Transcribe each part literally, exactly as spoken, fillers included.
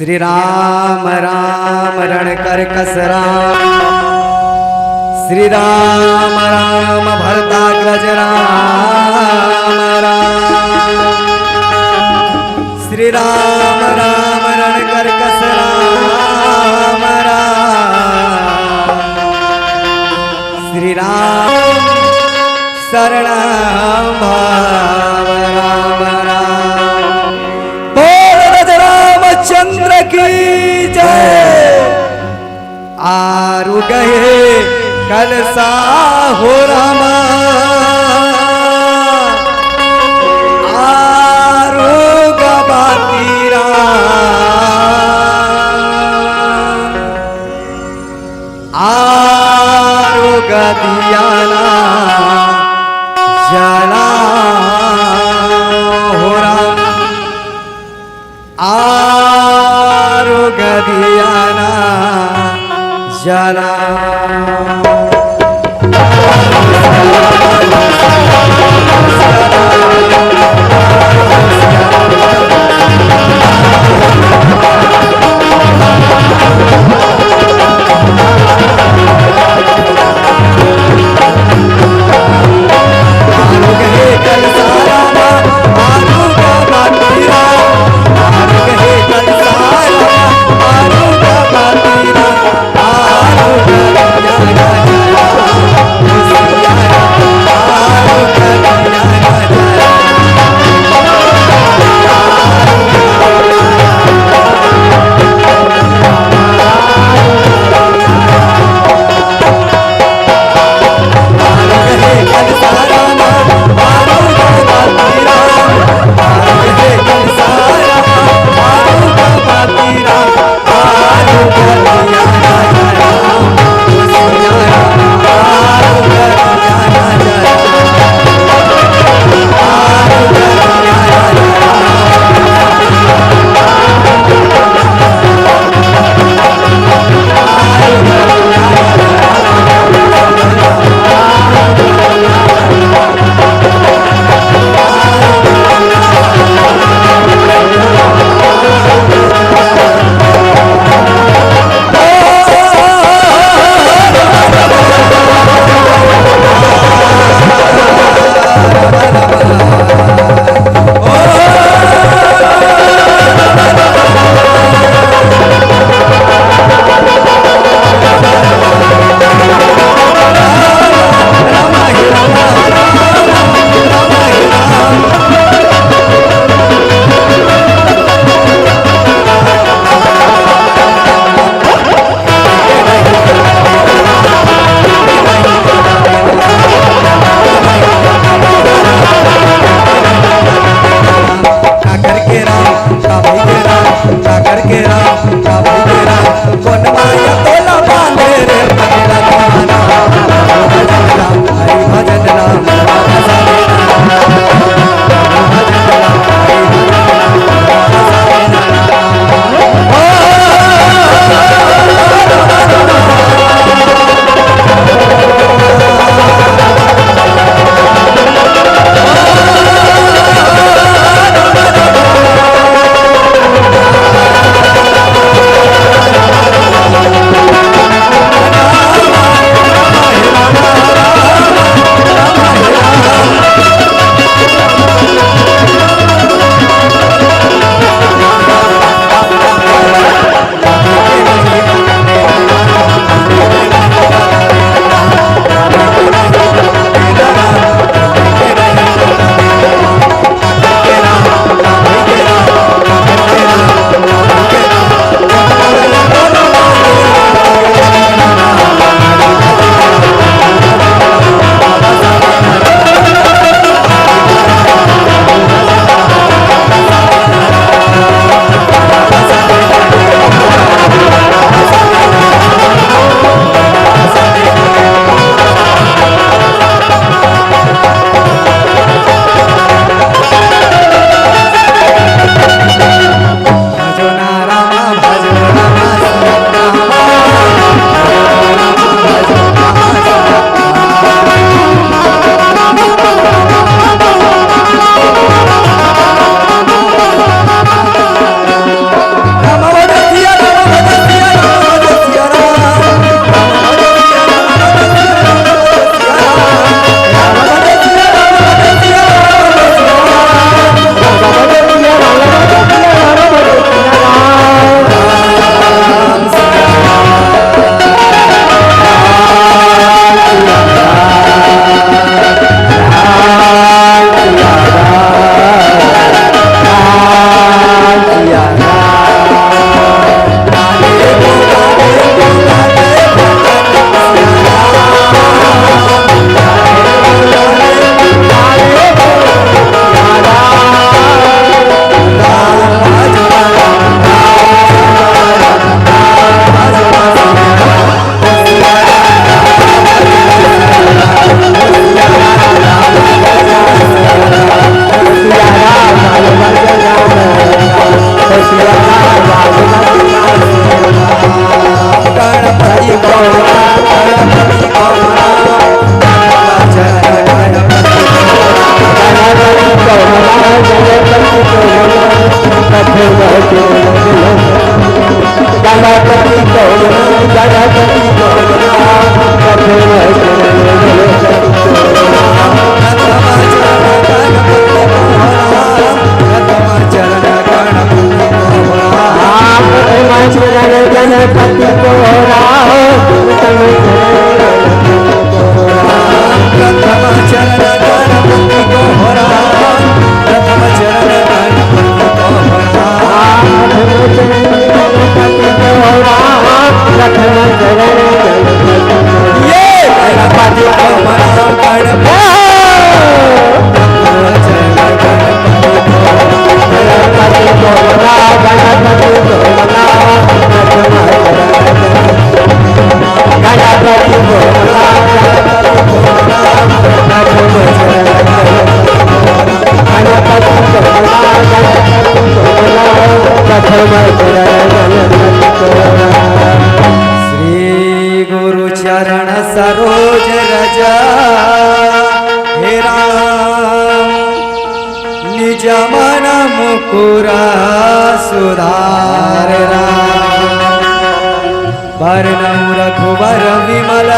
श्री राम राम रण कर कस राम, श्री राम राम भरताग्रज राम राम, श्री राम राम रण कर कस राम राम, श्री राम शरण भाव राम राम। बोल रज रामचंद्र की जय। आरु गहे कलसा हो रामा, आरु गबाती राम, आरु गदियाना जला हो राम। आरु गदियाना जला।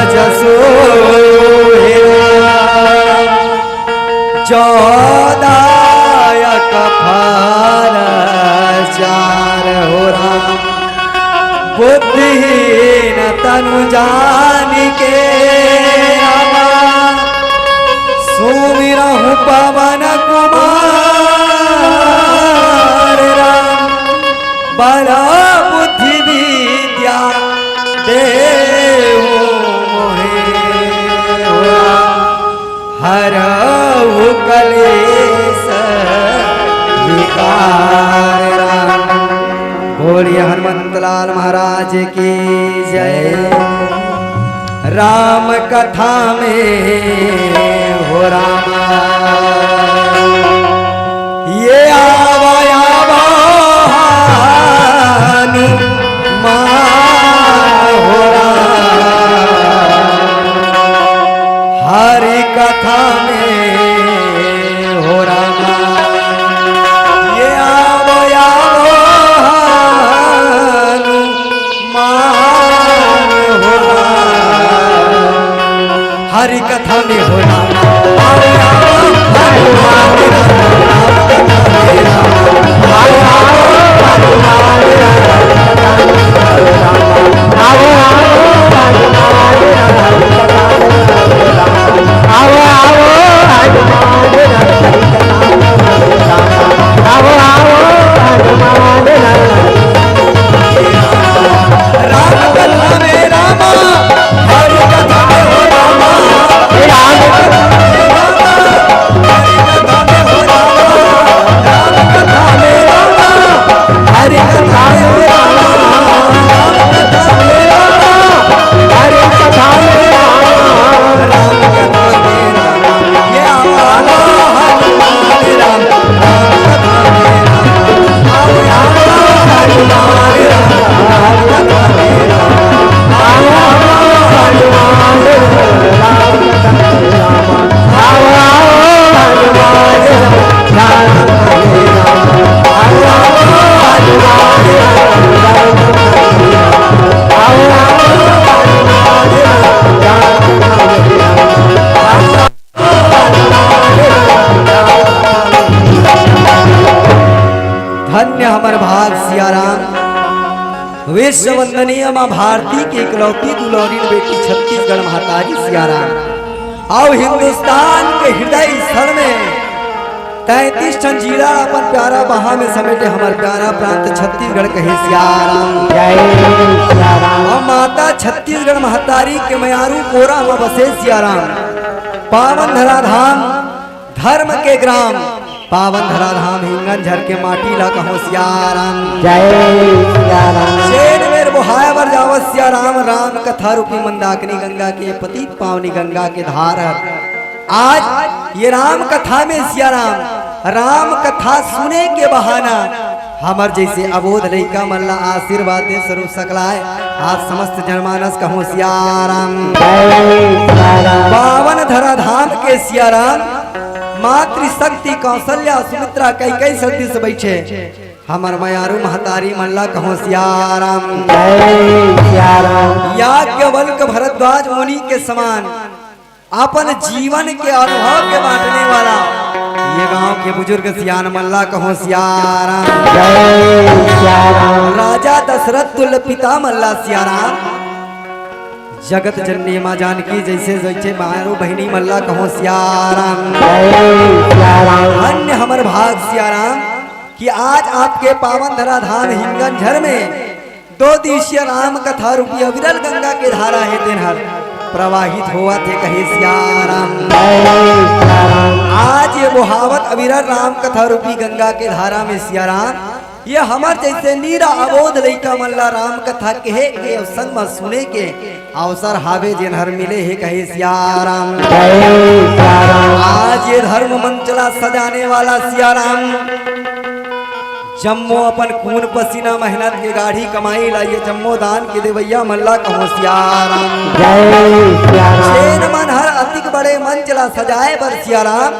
जसो हेरा, चौदह अकफर चार हो राम। बुद्धिहीन तनु जानिके रामा, सुमिरहु पवन कुमार राम। बल बुद्धि विद्या देहु मोहे राम। हरहु कलेश विकार राम। बोलिए हनुमंत लाल महाराज की जय। राम कथा में हो रामा, ये आवा आवा हनुमान हो राम। हरि कथा में हो रामा, ये आवा आवा हनुमान हो राम। हरि कथा में हो राम। आओ, आओ, हनुमान राम, राम कथा में राम। आओ, आओ, हनुमान राम, राम कथा में राम। आओ, आओ, हनुमान राम, राम कथा में राम। आओ, आओ, हनुमान राम, राम कथा में राम। आओ, आओ, हनुमान राम। राम कथा में रामा, हरि कथा में हो रामा। राम कथा में रामा, हरि कथा में हो रामा। राम कथा में रामा, हरि कथा में हो रामा। राम कथा में रामा, हरि कथा में रामा। राम कथा में रामा, ये आवा हनुमान राम। धन्य हमर भाग सिया राम। विश्व वंदनीय माँ भारती के इकलौती दुलौरी बेटी छत्तीसगढ़ महतारी सिया राम। आओ हिंदुस्तान के हृदय स्थल में तैंतीस ठन जिला अपन प्यारा बहा में समेटे हमर प्यारा प्रांत छत्तीसगढ़ कहे सिया राम। जय सिया राम। और माता छत्तीसगढ़ महतारी के मयारू कोरा में बसे सिया राम। पावन धराधाम धर्म के ग्राम, पावन धराधाम हिंगन झर के माटी ला कहो सिया राम। जय सिया राम। जेन मेर बोहाय बर जावत सिया राम, राम कथा रूपी मंदाकिनी गंगा के पतित पावनी गंगा के धार हर। आज ये राम कथा में सिया राम, राम कथा सुने के बहाना हमर जैसे अबोध लइका मन ला आशीर्वाद दे स्वरूप सकलाय। आज समस्त जनमानस कहो सिया राम। जय सिया राम। पावन धराधाम के सिया राम, मातृशक्ति कौशल्या सुमित्रा कैकई सती से बैठे हमर मयारू महतारी मन ला कहो सिया राम। जय सिया राम। याज्ञवल्क्य भरद्वाज मुनि के समान अपन जीवन के अनुभव के बांटने वाला ये गांव के बुजुर्ग सियान मन ला कहो सिया राम। जय सिया राम। राजा दशरथ तुल्य पिता मन ला सिया राम। जगत जननी माँ जानकी जैसे जैसे मारो बहिनी मन ला कहो सिया राम। जय सिया राम। धन्य हमर भाग सिया राम कि आज आपके पावन धराधाम हिंगन झर में दो दिवसीय राम कथा रूपी अविरल गंगा के धारा हे तेन हर प्रवाहित होवत हे कहे सिया राम। जय सिया राम। आज ये बोहावत अविरल राम कथा रूपी गंगा के धारा में सिया राम, ये हमर जैसे नीरा अबोध लइका मन ला राम कथा कहे के अउ संग म सुने के अवसर हावे जेन हर मिले हे कहे सिया राम। जय सिया राम। आज ये धर्म मंच ला सजाने वाला सिया राम, जम्मो अपन खून पसीना मेहनत के गाढ़ी कमाई ला ये जम्मो दान के देवैया मन ला कहो सिया राम। जय सिया राम। जेन मन हर अतिक बड़े मंच ला सजाए बर सिया राम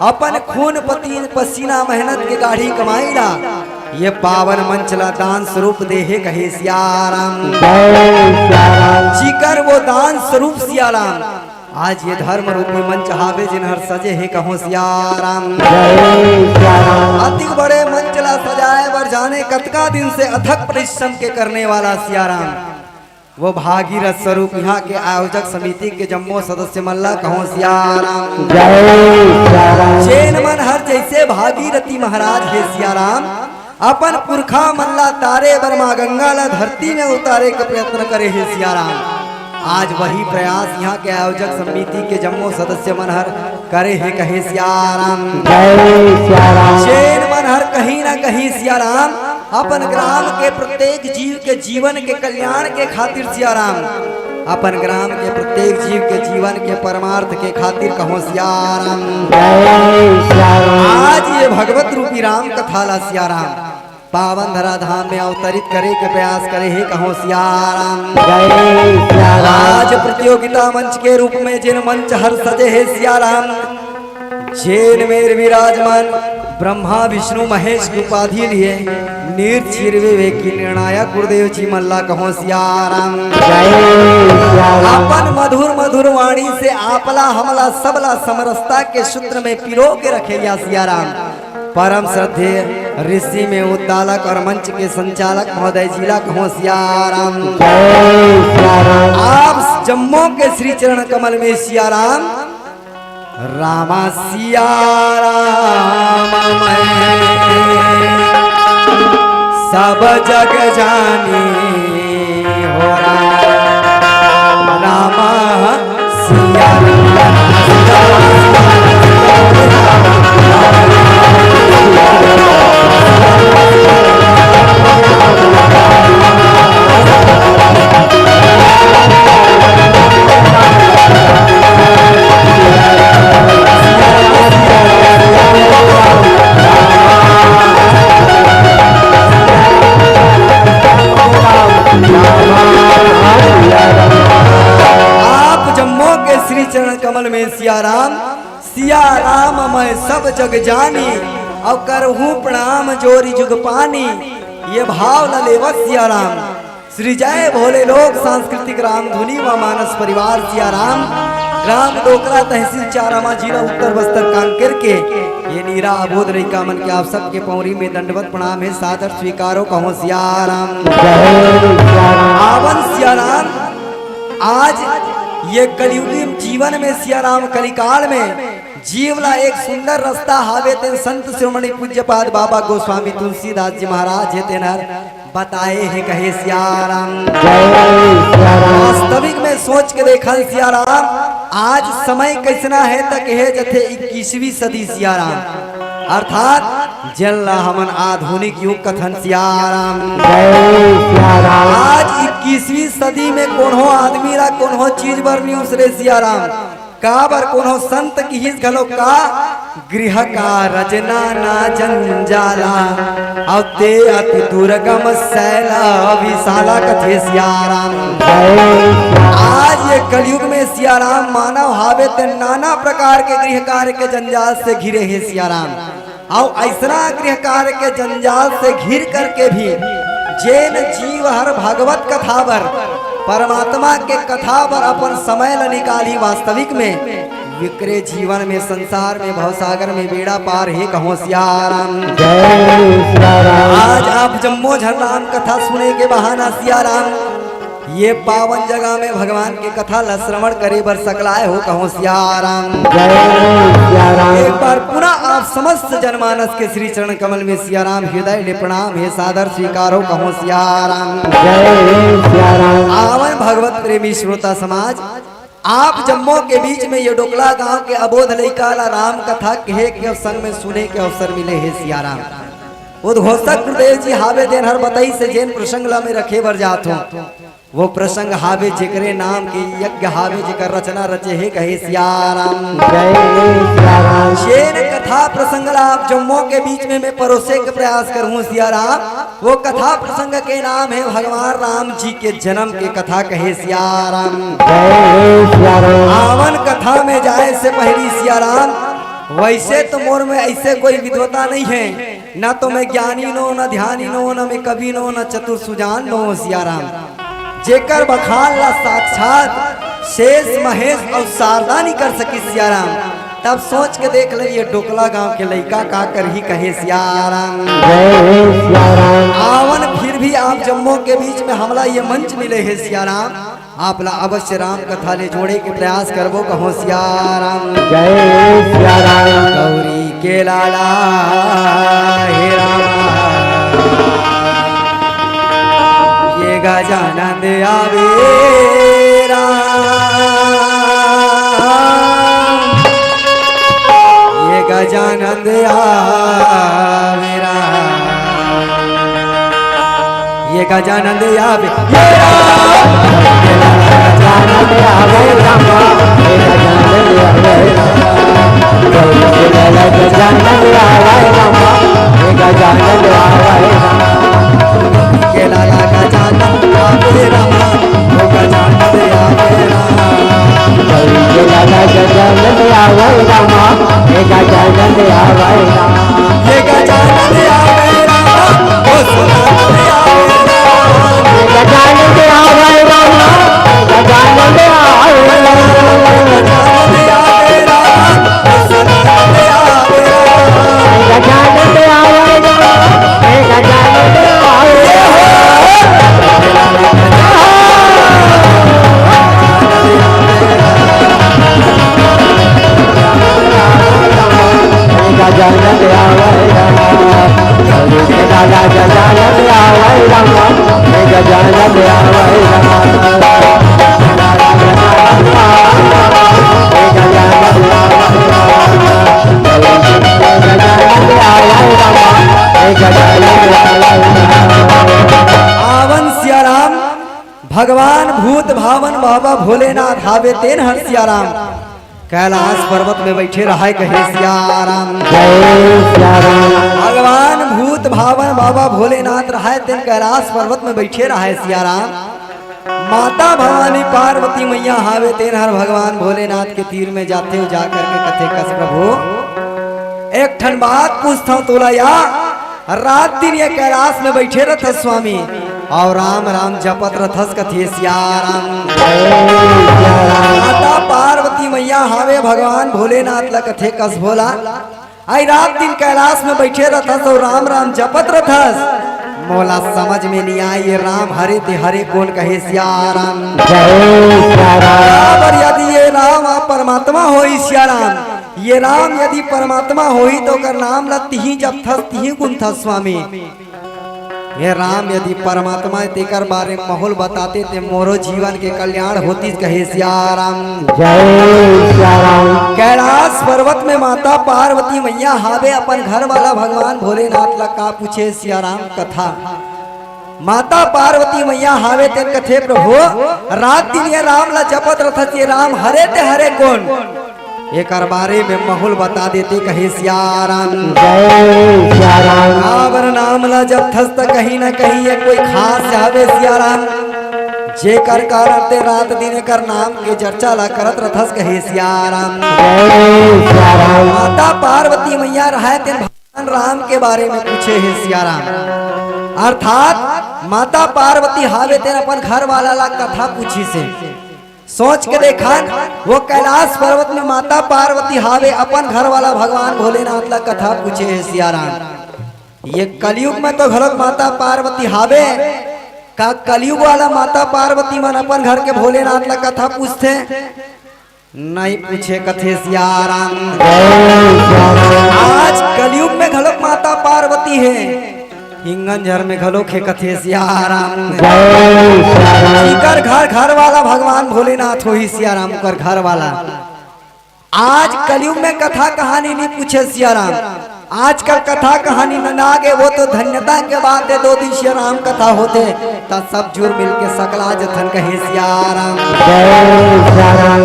अपन खून पती-, पसीना मेहनत के गाढ़ी कमाई ला ये पावन मंच ला दान स्वरूप देहे कहे सियाराम। जय सियाराम। जिकर वो दान स्वरूप सियाराम, आज ये धर्म रूपी मंच हावे जिन हर सजे हे कहो सियाराम। जय सियाराम। अति बड़े मंच ला सजाए बर जाने कतका दिन से अथक परिश्रम के करने वाला सियाराम, वो भागीरथ स्वरूप यहाँ के आयोजक समिति के जम्मो सदस्य मन ला कहो सियाराम। जय सियाराम। जेन मन हर जैसे भागीरथी महाराज हे सियाराम, अपन पुरखा मन ला तारे बर माँ गंगा ला धरती में उतारे के प्रयत्न करे हे सियाराम। आज वही प्रयास यहाँ के आयोजक समिति के जम्मो सदस्य मन हर करे हे कहे सियाराम। जय सियाराम। जेन मन हर कहीं ना कहीं सियाराम अपन ग्राम के प्रत्येक जीव के जीवन के कल्याण के खातिर सियाराम, अपन ग्राम के प्रत्येक जीव के जीवन के परमार्थ के खातिर कहो सियाराम। जय सियाराम। आज ये भगवत रूपी राम कथा ला सियाराम पावन धरा धाम में अवतरित करे के प्रयास करे हे कहो सियाराम। जय सियाराम। आज प्रतियोगिता मंच के रूप में जिन मंच हर सजे हे सियाराम, जेन मेर विराजमान ब्रह्मा विष्णु महेश के उपाधि लिए नीर चिरवे वे की निर्णायक गुरुदेव जी मन ला कहो सियाराम। जय सियाराम। अपन मधुर मधुर वाणी से आपला हमला सबला समरसता के सूत्र में पिरो के रखे या सियाराम। परम श्रद्धेय ऋषि में उद्दालक और मंच के संचालक महोदय जी ला कहो सियाराम। जय सियाराम। आप जम्मो के श्री चरण कमल में सियाराम। रामा सिया राम मैं सब जग जानी हो राम, रामा सिया राम। आप जम्मो के श्री चरण कमल में सिया राम, सिया राम मैं सब जग जानी, अउ करहूँ प्रणाम जोरि जुग पानी, ये भाव ल लेवत सिया राम। श्री जय भोले लोक सांस्कृतिक रामधुनी व मानस परिवार सिया राम, ग्राम डोकरा, तहसील चारामा, जिला उत्तर बस्तर कांकेर के ये नीरा अबोध लइका मन के आप सबके पौरी में दंडवत प्रणाम हे, सादर स्वीकारो कहो सिया राम। जय सिया राम। आवन सिया राम, आज ये कलयुगी जीवन में सिया राम कलिकाल में जीव ला एक सुंदर रास्ता हावे, तेन संत शिरोमणि पूज्यपाद बाबा गोस्वामी तुलसीदास जी महाराज हे, तेन हर बताए हे कहे सिया राम। जय सिया राम। वास्तविक में सोच के देखन सिया राम, आज समय कैसना हे त कहे जथे इक्कीसवीं सदी सिया राम, अर्थात जेन ला हमन आधुनिक युग कथन सिया राम। जय सिया राम। आज इक्कीसवीं सदी में कोनो आदमी ला कोनो चीज बर नहीं उसरे सिया राम, काबर कोनो संत किहिस घलो का, गृह कारज नाना जंजाला, अउ ते अति दुर्गम सैल विशाला कथे सिया राम। आज ये कलयुग में सिया राम मानव हावे ते नाना प्रकार के गृह कार्य के जंजाल से घिरे हे सिया राम। अउ अइसना गृह कार्य के जंजाल से घिर करके भी जेन जीव हर भगवत कथा बर, परमात्मा के कथा बर अपन समय ल निकालही, वास्तविक में विकरे जीवन में, संसार में, भवसागर में बेड़ा पार हे कहो सिया राम। जय सिया राम। आज आप जम्मो झन राम कथा सुने के बहाना सिया राम ये पावन जगह में भगवान के कथा ला श्रवण करे बर सकलाए हो कहो सिया राम। जय सिया राम। एक बार पुनः आप समस्त जनमानस के श्री चरण कमल में सिया राम हृदय ले प्रणाम हे, सादर स्वीकार हो कहो सिया राम। जय सिया राम। आवन भगवत प्रेमी श्रोता समाज, आप जम्मो के बीच में ये डोकला गांव के अबोध लइका ला राम कथा कहे के संग में सुने के अवसर मिले हे सिया राम। उद्घोषक गुरुदेव जी हावे, तेन हर बताइस हे जेन प्रसंग ला मैं रखे बर जात हों। वो प्रसंग हावे जेकरे नाम के यज्ञ हावे, जेकर रचना रचे हे कहे सिया राम। जय सिया राम। जेन कथा प्रसंग ला आप जम्मो के बीच में मैं परोसे के प्रयास करहूं सिया राम, वो कथा प्रसंग के नाम हे भगवान राम जी के जन्म के कथा कहे सिया राम। जय सिया राम। आवन कथा में जाए से पहिली सिया राम, वैसे तो मोर में ऐसे कोई विद्वता नहीं हे, न तो मैं ज्ञानी नो, न ध्यानी नो, न मैं कवि नो, न चतुर सुजान नो, सियाराम। जेकर बखान ला साक्षात शेष महेश अउ शारदा नी कर सकी, सियाराम। तब सोच के देख ले, ये डोकला गांव के लइका का करही, कहे सियाराम। जय सियाराम। आवन फिर भी आप जम्मो के बीच में हमला ये मंच मिले हे, सियाराम। आप ला अवश्य राम कथा ले जोड़े के प्रयास करबो, कहो सियाराम। जय सियाराम। गौरी के लाला हे रामा, ये गजानंद आवे राम, ये गजानंद आवे राम। ये गजानंद आवे, ये राम। गजानंद आवे रामा, ये गजानंद आवे रामा। गजानंद आवे रामा, ये गजानंद आवे रामा। के लाला गजानंद आवे रामा, ओ गजानंद आवे रामा। के लाला गजानंद आवे रामा, ये गजानंद आवे रामा। ये गजानंद आवे रामा, ओ सुनानंद आवे रामा। गजानंद आवे रामा, गजानंद आवे रामा। गजानंद आवे रामा, ओ सुनानंद आवे रामा। गजानंद आवे रामा, गजानंद आवे रामा। गजानंद आवे रामा, गजानंद आवे रामा, गजानंद आवे रामा। आवन सियाराम, भगवान भूत भावन बाबा भोलेनाथ हावे तेन हर सियाराम। कैलाश पर्वत में बैठे रहाय कहे सियाराम। जय सियाराम। भगवान भूत भावन बाबा भोलेनाथ रहाय तेन कैलाश पर्वत में बैठे रहाय सियाराम। माता भवानी पार्वती मैया हावे तेन हर भगवान भोलेनाथ के तीर में जाथे अउ जा करके कथे, कस प्रभु, एक ठन बात पूछथंव तोला या, रात दिन ये कैलाश में बैठे रथस स्वामी अउ राम राम जपत रथस कथे सियाराम। माता पार्वती मैया हावे भगवान भोलेनाथ ला कथे, कस भोला, अई रात दिन कैलाश में बैठे रथस अउ राम राम जपत रथस, मोला समझ में नइ आय ये राम हरे ते हरे कोन कहे सियाराम। जय सियाराम। काबर यदि ये राम परमात्मा होही सियाराम, ये राम यदि परमात्मा होही त ओकर नाम ला तिही जपथस तिही गुनथस स्वामी। हे राम, यदि परमात्मा हे, तेकर बारे में महूँ ल बताते, ते मोरो जीवन के कल्याण होतिस, कहे सियाराम। जय सियाराम। कैलाश पर्वत में माता पार्वती मैया हावे, अपन घर वाला भगवान भोलेनाथ ला का पूछे सियाराम कथा। माता पार्वती मैया हावे, तेन कथे, प्रभु, रात दिन ये राम ला जपत रथस, ये राम हरे ते हरे कोन? एकर बारे में महूँ ल बता देते, कहे सियाराम। जय सियाराम। काबर नाम ला जपथस त कहीं न कहीं ये कोई खास हवे सियाराम, जेकर कारण ते रात दिन एकर नाम के चर्चा ला करत रथस, कहे सियाराम। जय सियाराम। माता पार्वती मैया रहाय तेन भगवान राम के बारे में पूछे हे सियाराम, अर्थात माता पार्वती हावे तेन अपन घर वाला ला कथा पूछिस हे। सोच के देखन, वो कैलाश पर्वत में माता पार्वती हावे, अपन घर वाला भगवान भोलेनाथ ला कथा पूछे हे सियाराम। ये कलयुग में तो घलोक माता पार्वती हावे, का कलयुग वाला माता पार्वती मन अपन घर के भोलेनाथ ला कथा पूछथे? नहीं पूछे, कथे सियाराम। जय सियाराम। आज कलयुग में घलोक माता पार्वती हे, हिंगन झर में घलोक हे, कथे सियाराम। जय सियाराम। जेकर घर, घर वाला भगवान भोलेनाथ होही सियाराम, ओकर घर वाला। आज कलयुग में कथा कहानी नहीं पूछे सियाराम। आजकल कथा कहानी नंदा गे, वो तो धन्यता के बात हे, दो दिन सियाराम कथा होथे, त सब जुर मिल के सकला जथन, कहे सियाराम। जय सियाराम।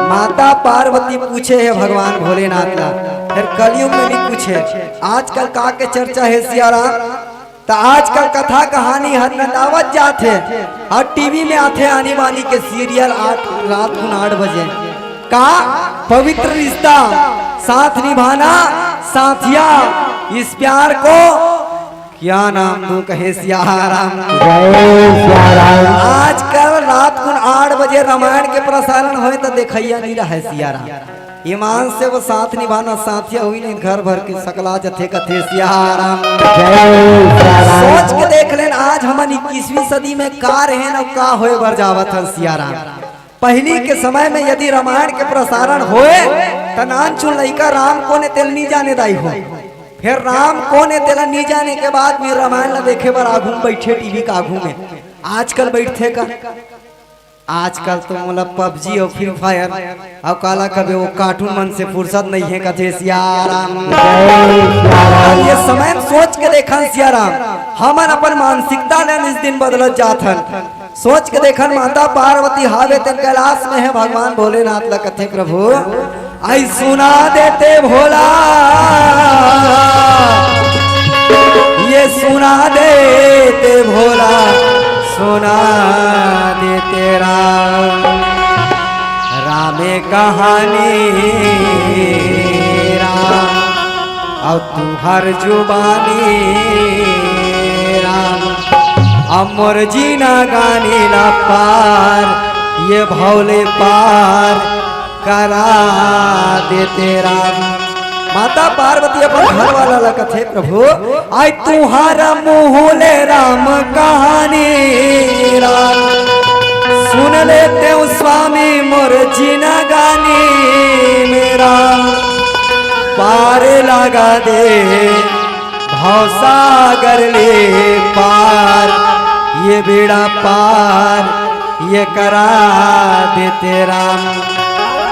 माता पार्वती पूछे हे भगवान भोलेनाथ ला, फेर कलयुग में नहीं पूछे। आजकल का के चर्चा हे सियाराम? त आजकल कथा कहानी हर नंदावत जात हे, हर टीवी में आथे आनी बानी के सीरियल आठ, रात को आठ बजे। का पवित्र रिश्ता, साथ निभाना, साथिया, इस प्यार को क्या नाम दूं, कहे सिया राम। जय सिया राम। आजकल रात कुन आठ बजे रामायण के प्रसारण होय त देखइया नहीं रहे सिया राम। ईमान से वो साथ निभाना साथिया हुई नहीं, घर भर के सकला जथे कथे सिया राम। जय सिया राम। सोच के देख लेन, आज हमन इक्कीसवीं सदी में का रहेन अउ का होय बर जावत हन सिया राम। पहिली के समय में यदि रामायण के प्रसारण होय, त नानचुन लइका राम कोन ए तेला नी जाने दाई हो। फेर राम कोन ए तेला नी जाने के बाद भी रामायण ला देखे बर आघू में बइठे, टीवी के आघू में। आजकल बइठथे का? आजकल तो मोला पबजी अउ फ्री फायर अउ काला कबे वो कार्टून मन से फुरसत नइ हे, कथे सिया राम। जय सिया राम। ये समय में सोच के देखन सिया राम, हमन अपन मानसिकता ले निस दिन बदलत जात हन। सोच के देखन, माता पार्वती हावे तेन कैलाश में हे, भगवान भोलेनाथ ला कथे प्रभु, आई सुना देते भोला, ये सुना देते भोला, सुना देते राम। रामे कहानी राम, अउ तुहर जुबानी राम, अउ मोर जीना गानी ला पार, ये भौले पार करा देते राम। माता पार्वती अपन घर वाला ला कथे, प्रभु, आई तुहारा मुँह ले राम कहानी राम, सुन लेते हो स्वामी मोर जीना गानी में राम, पार लगा दे भवसागर ले पार, ये बेड़ा पार ये करा देते राम।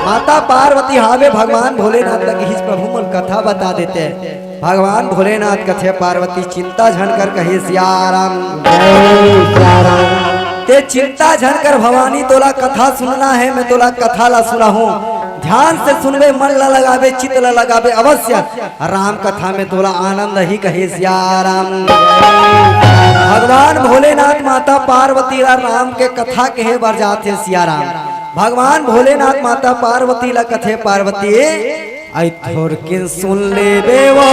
माता पार्वती हावे भगवान भोलेनाथ ला कहिस, प्रभु मोला कथा बता देते। भगवान भोलेनाथ कथे, पार्वती चिंता झन कर, कहे सिया राम। जय सिया राम। ते चिंता झन कर भवानी, तोला कथा सुनना हे, मैं तोला कथा ला सुनाहूँ। ध्यान से सुनबे, मन ला लगाबे, चित्त ला लगाबे अवश्य। राम कथा में तोला आनंद ही, कहे सिया राम। भगवान भोलेनाथ माता पार्वती ला राम के कथा कहे बर जाथे सिया राम। भगवान भोलेनाथ माता पार्वती ला कथे, पार्वती, आई थोरकिन सुन लेबे वो,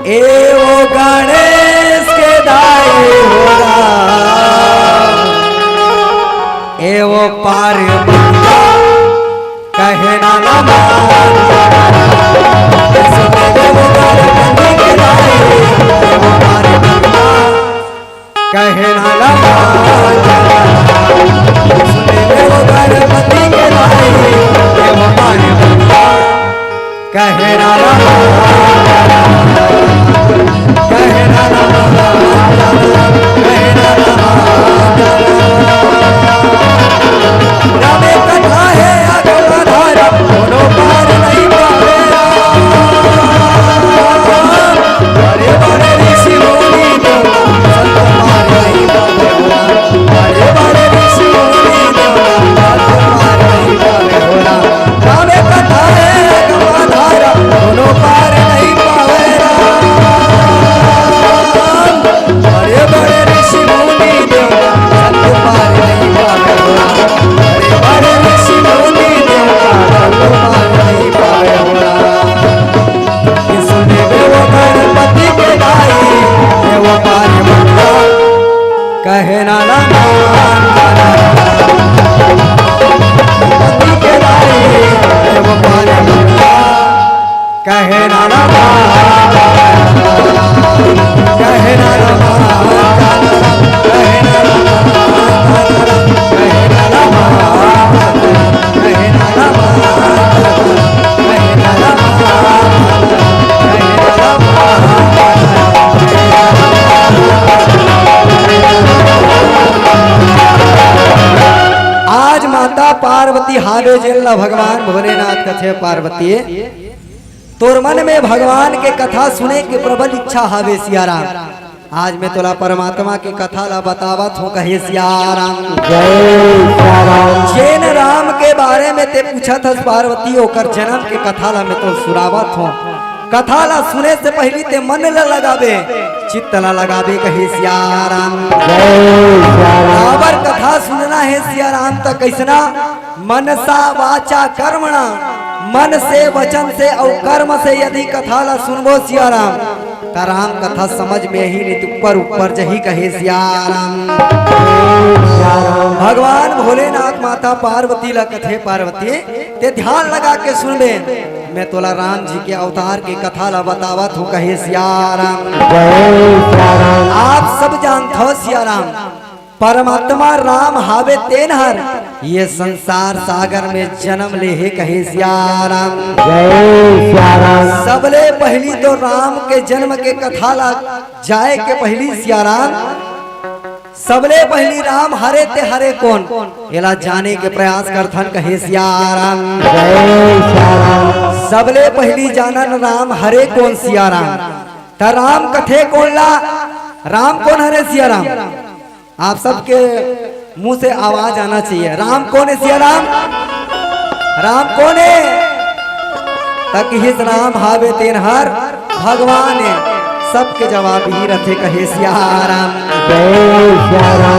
ए वो गणेश के दाई हो राम, ए वो पार्वती कहे ना ना मान। सुन लेबे वो गणपति के दाई, ए वो पार्वती कहे ना लगा, सुन ले वो गणपति के दाई, ये वो पार्वती कहे ना लगा, कहे ना लगा, कहे ना लगा। राम एक कथा है अगम अधारा, कोनो पार नहीं पावे राम। बड़े बड़े ऋषि मुनि देवता, संत पार नहीं पावे हो राम। बड़े बड़े ऋषि मुनि देवता, संत पार नहीं पावे हो राम। राम एक कथा है अगम अधारा, कोनो पार नहीं पावे राम। बड़े बड़े ऋषि मुनि देवता, संत पार नहीं पावे हो राम। बड़े बड़े ऋषि मुनि देवता, संत पार नहीं पावे हो राम। कि सुन ले वो गणपति के दाई, ये वो पार्वती कहे ना ना मान। गणपति के दाई, ये वो पार्वती कहे ना ना मान, कहे ना ना मान, कहे ना ना मान, कहे ना ना मान, कहे ना ना मान, कहे ना ना मान, कहे ना ना मान। आज माता पार्वती हावे जेन ला भगवान भोलेनाथ कथे पार्वती। तोर मन में भगवान के कथा सुने के प्रबल इच्छा हावे सिया राम। आज मैं तोला परमात्मा के कथा ला बतावत हूँ, कहे सिया राम। जय सिया राम। जेन राम के बारे में ते पूछत हस पार्वती, ओकर जन्म के कथा ला मैं तो सुनावत हूँ। कथा ला सुने से पहली ते मन ला लगाबे, चित्त ला लगाबे, कहे सिया राम। जय सिया राम। काबर कथा सुनना हे सिया राम त कइसना? मनसा वाचा कर्मणा मन से, वचन से अउ कर्म से यदि कथा ला सुनबो सिया राम, त राम कथा समझ में ही नहीं, ऊपर ऊपर जही कहे सिया राम। भगवान भोलेनाथ माता पार्वती ला कथे, पार्वती, ते ध्यान लगा के सुनबे, मैं तोला राम जी के अवतार के कथा ला बतावत हूँ, कहे सिया राम। आप सब जानथो सिया राम, परमात्मा राम हावे तेन हर ये संसार सागर में जन्म ले हे, कहे सिया राम। सबले पहली तो राम के जन्म के कथा ला जाए के पहली सिया राम, सबले पहली राम हरे ते हरे कोन, एला जाने के प्रयास करथन, कहे सिया राम। सबले पहली जानन राम हरे कोन सिया राम। त राम कथे कोन ला, राम कोन हरे सिया राम? आप सबके मुंह से आवाज आना चाहिए, राम कोन है सिया राम? राम कोन है? त किहिस राम हावे तेन हर भगवान है, सबके जवाब ही रथे, कहे सिया राम।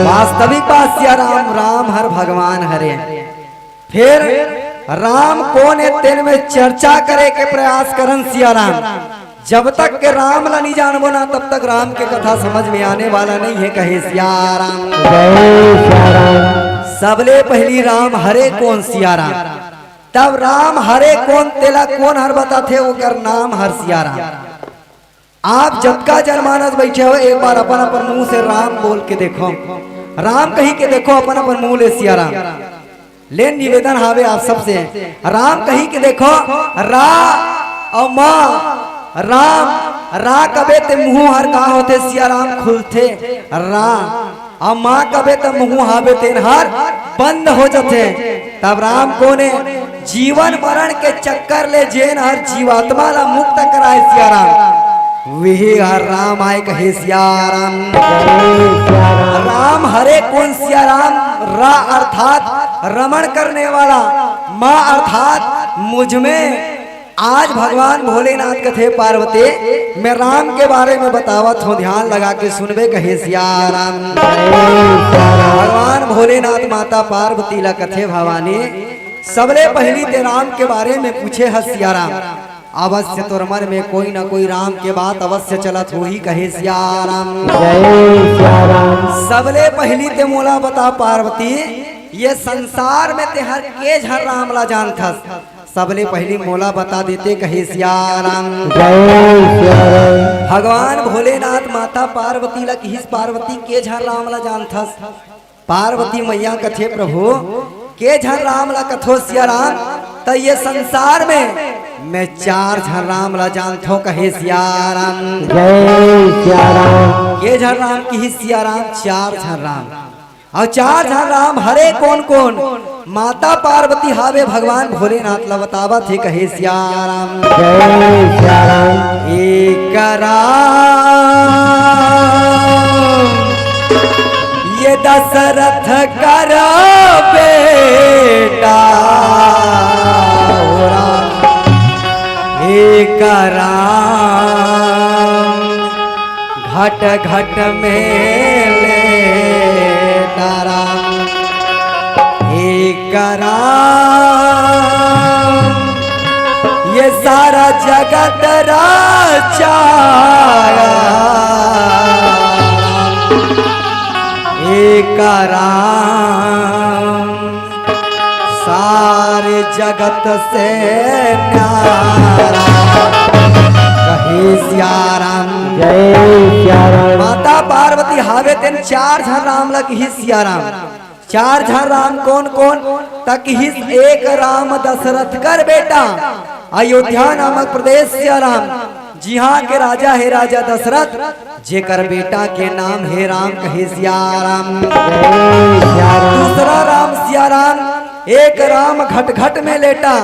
वास्तविक बात सिया राम, राम हर भगवान हरे। फिर राम कोन है तेन में चर्चा करे के प्रयास करन सिया राम। जब तक के राम ला नहीं जानबो ना, तब तक राम के कथा समझ में आने वाला नहीं है, कहे सिया राम। सबले पहली राम हरे कोन सिया राम, तब राम हरे कोन तेला कोन हर बताथे, ओकर नाम हर सिया राम। आप जतका जनमानस बैठे हो, एक बार अपन अपन मुंह से राम बोल के देखो, राम कही के देखो अपन अपन मुंह ले सिया राम। ले निवेदन हावे आप सबसे, राम कही के देखो, रा अउ मा, राम, रा कबे ते मुंह हर का होथे सिया राम, खुलथे, रा अउ मा कबे त मुंह हावे तेन हर बंद हो जथे। तब राम कोने जीवन मरण के चक्कर ले जेन हर जीवात्मा ला मुक्त कराए सिया राम, विही हर राम आय कहे सिया राम। राम हरे कोन सिया राम, रा अर्थात रमण करने वाला, मा अर्थात मुझ में। आज भगवान भोलेनाथ कथे पार्वती, मैं राम के बारे में बतावत हूँ, ध्यान लगा के सुनबे कहे सिया राम। भगवान भोलेनाथ माता पार्वती ला कथे भवानी, सबले पहली ते राम के बारे में पूछे ह सिया राम। अवश्य तोर मन में कोई ना कोई राम के बात अवश्य चलत होही कहे सिया राम। सबले पहली ते मोला बता पार्वती, ये संसार में ते हर के झन राम ला जानथस? सबले पहली मोला बता देते कहे सिया राम। भगवान भोलेनाथ माता पार्वती ला किहिस, पार्वती के झन राम ला जानथस? पार्वती मैया कथे प्रभु, के झन राम ला कथो सिया राम, त ये संसार में मैं चार झन राम ला जानथो कहे सिया राम। के झन राम किहिस सिया राम? चार झन राम। अउ चार झन राम हरे कोन कोन? माता पार्वती हावे भगवान भोलेनाथ ला बतावत हे कहे सिया राम। एक राम ये दशरथ कर बेटा हो राम, एक राम घट घट में लेटा राम, एक राम ये सारा जगत रचाया, एक राम सारे जगत से न्यारा। कहे सिया राम। माता पार्वती हावे तेन चार झन राम ला किहिस सिया राम। चार झन राम कोन कोन? त किहिस एक राम दशरथ कर बेटा, अयोध्या नामक प्रदेश सिया राम, जिहाँ के राजा हे राजा दशरथ, जेकर बेटा के नाम हे राम कहे सिया राम। दूसरा राम सिया राम, एक राम घट घट में लेटा,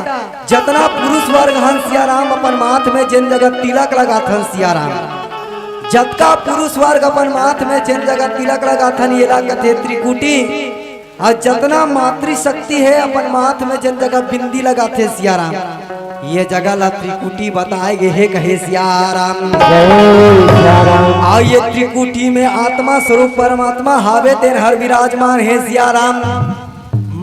जतना पुरुष वर्ग हन सिया राम अपन माथ में जेन जगह तिलक लगाथन सिया राम, जतका पुरुष वर्ग अपन माथ में जेन जगह तिलक लगाथन येला कथे त्रिकुटी। अउ जतना मातृशक्ति हे अपन माथ में जेन जगह बिंदी लगाथे सिया राम, ये जगह ला त्रिकुटी बताए गे हे कहे सिया राम। अउ ये त्रिकुटी में आत्मा स्वरूप परमात्मा हावे तेन हर विराजमान हे सिया राम।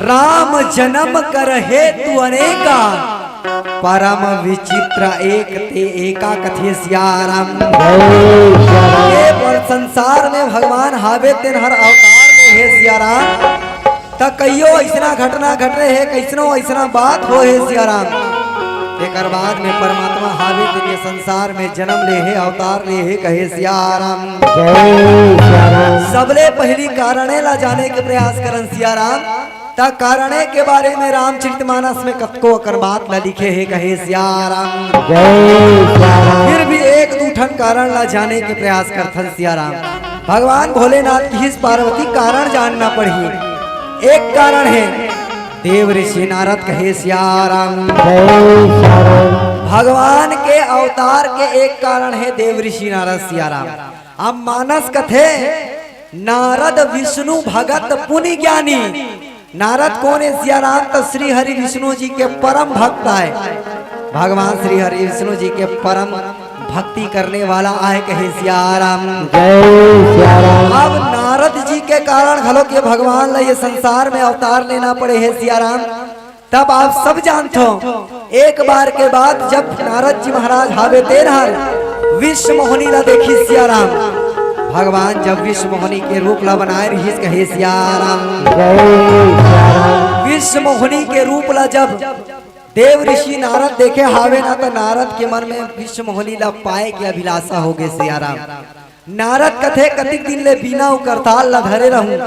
राम जन्म कर हेतु अनेका, परम विचित्र एक ते एका कथे सियाराम। ये पर संसार में भगवान हावे तेन हर अवतार में हे सियाराम। त कइयो अइसना घटना घट रहे हे, कइसनो अइसना बात होए हे सियाराम। एकर बाद में परमात्मा हावे तेन ये संसार में जनम ले हे, अवतार ले हे, कहे सियाराम। जय सियाराम। सबले पहिली कारणे ला जाने के प्रयास करन सियाराम। त कारणे के बारे में रामचरितमानस में कतको अकन बात ला लिखे हे, कहे सियाराम। जय सियाराम। फिर भी एक दू ठन कारण ला जाने के प्रयास करथन सियाराम। भगवान भोलेनाथ किहिस पार्वती कारण जानना पड़ही। एक कारण हे देव ऋषि नारद, कहे सियाराम। जय सियाराम। भगवान के अवतार के एक कारण हे देव ऋषि नारद सियाराम। अब मानस कथे नारद विष्णु भगत पुनि ज्ञानी। नारद कोन हे सियाराम? त श्री हरि विष्णु जी के परम भक्त आय। भगवान श्री हरि विष्णु जी के परम भक्ति करने वाला आय, कहे सियाराम। जय सियाराम। अब नारद जी के कारण घलो के भगवान ला ये संसार में अवतार लेना पड़े हे सियाराम। तब आप सब जानथो, एक बार के बाद जब नारद जी महाराज हावे तेन हर विश्व मोहनी ला देखिस सियाराम। भगवान जब विश्व मोहनी के रूप ला बनाए रहिस, कहे सियाराम। जय सियाराम। विश्व मोहनी के रूप ला जब देव ऋषि नारद देखे हावे ना, त नारद के मन में विश्व मोहनी ला पाए के अभिलाषा होगे सियाराम। नारद कथे, कतिक दिन ले बीना अउ करताल ला धरे रहूं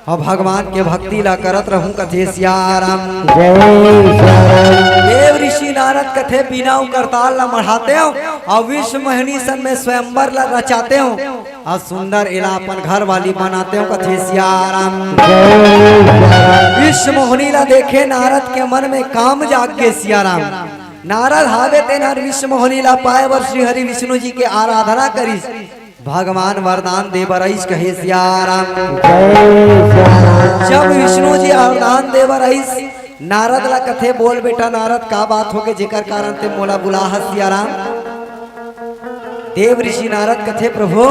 अउ भगवान के भक्ति ला करत रहूं, कथे सियाराम। जय सियाराम। देव ऋषि नारद कथे, बीना अउ करताल ला मढ़ातेंव अउ विश्व मोहनी सन में स्वयंवर ला रचातेंव अउ सुंदर एला अपन घर वाली बनातेंव, कथे सियाराम। जय सियाराम। विश्व मोहनी ला देखे नारद के मन में काम जाग गे सियाराम। नारद हावे तेन हर विश्व मोहनी ला पाए बर श्री हरि विष्णु जी के आराधना करिस। भगवान वरदान दे बर आइस, कहे सियाराम। जय सियाराम। जब विष्णु जी वरदान दे बर आइस, नारद ला कथे, बोल बेटा नारद, का बात होगे जेकर कारण ते मोला बुला हस सियाराम? देव ऋषि नारद कथे, प्रभु,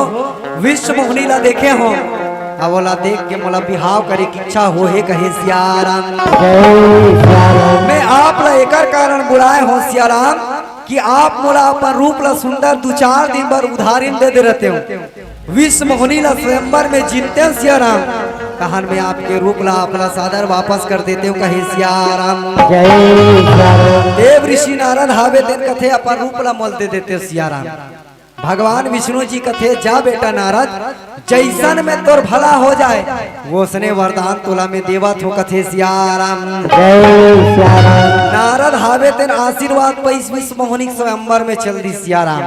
विश्व मोहनी ला देखे हों, अब ओला देख के मोला बिहाव करे के इच्छा होहे, कहे सियाराम। जय सियाराम। मैं आप ला एकर कारण बुलाए हों सियाराम कि आप मोला अपन रूप ला सुंदर दू चार दिन बर उधारी में दे दे रहते हो। विश्व मोहनी ला स्वयंवर में जीततेंव सियाराम, तहन मैं आपके रूप ला आपला सादर वापस कर देतेंव, कहे सियाराम। जय सियाराम। देव ऋषि नारद हावे तेन कथे, अपन रूप ला मोला दे देतेंव सियाराम। भगवान विष्णु जी कथे, जा बेटा नारद, जइसन में तोर भला हो जाए, वोसने वरदान तोला मैं देवत हों, कथे सियाराम। जय सियाराम। नारद हावे तेन आशीर्वाद पइस विश्व मोहनी के स्वयंवर में चल दिस सियाराम।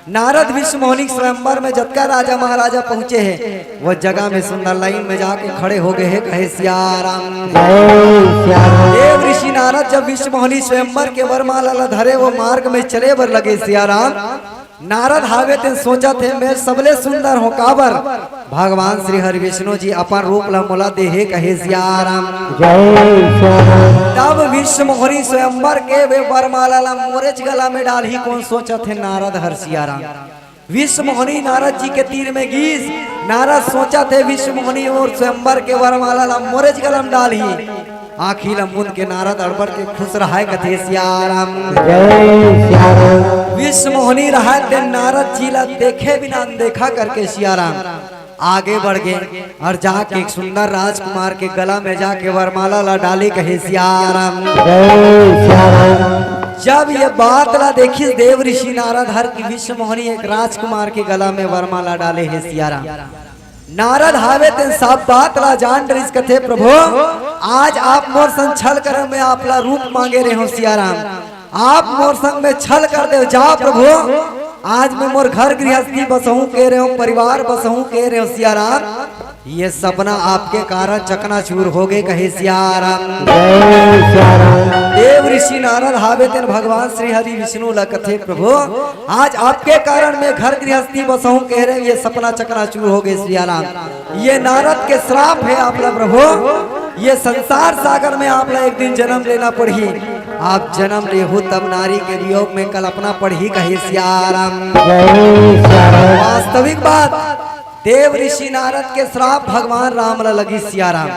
नारद विश्व मोहनी के स्वयंवर में जतका राजा महाराजा पहुंचे हे, वो जगह में सुंदर लाइन में जाके खड़े होगे हे, कहे सियाराम। जय सियाराम। देव ऋषि नारद जब विश्व मोहनी स्वयंवर के वरमाला ला धरे, वो मार्ग में चले बर लगे सियाराम। नारद हावे तेन सोचत हे, मैं सबले सुंदर हों, काबर भगवान श्री हरि विष्णु जी अपन रूप ला मोला देहे, कहे सियाराम। जय सियाराम। तब विश्व मोहनी स्वयंवर के वे वरमाला ला मोरेच गला में डालही, कोन सोचत हे नारद हर सियाराम। विश्व मोहनी नारद जी के तीर में गीस। नारद सोचत हे, विश्व मोहनी मोर स्वयंवर के वरमाला ला मोरेच गला में डालही। आँखी ला मूंद के नारद अड़बड़ के खुश रहय, कथे सियाराम। जय सियाराम। विश्व मोहनी रहय तेन नारद जी ला देखे बिना अनदेखा करके सियाराम आगे बढ़ गे अउ जाके एक सुंदर राजकुमार के गला में जाके वरमाला ला डाले, कहे सियाराम। जय सियाराम। जब ये बात ला देखिस देव ऋषि नारद हर कि विश्व मोहनी एक राजकुमार के गला में वरमाला डाले हे सियाराम। नारद हावे तेन सब बात ला जान डरिस, कथे, प्रभु, आज आप मोर संग छल करे में आपला रूप मांगे रहे हो सियाराम, आप मोर संग में छल कर देव, जाव प्रभु, आज मैं मोर घर गृहस्थी बसहूं के रहे हो, परिवार बसहूं के रहे हो सियाराम, ये सपना आपके कारण चकनाचूर होगे, कहे सियाराम। जय सियाराम। देव ऋषि नारद हावे तेन भगवान श्री हरि विष्णु ला कथे, प्रभु, आज आपके कारण मैं घर गृहस्थी बसहूं के रहे हो, ये सपना चकनाचूर होगे सियाराम। ये नारद के श्राप हे आपला प्रभु, ये संसार सागर में आपला एक दिन जनम लेना पड़ही। आप जनम लेहू तब नारी के वियोग में कल्पना पड़ही, कहे सियाराम। जय सियाराम। वास्तविक बात, देव ऋषि नारद के श्राप भगवान राम ला लगिस सियाराम।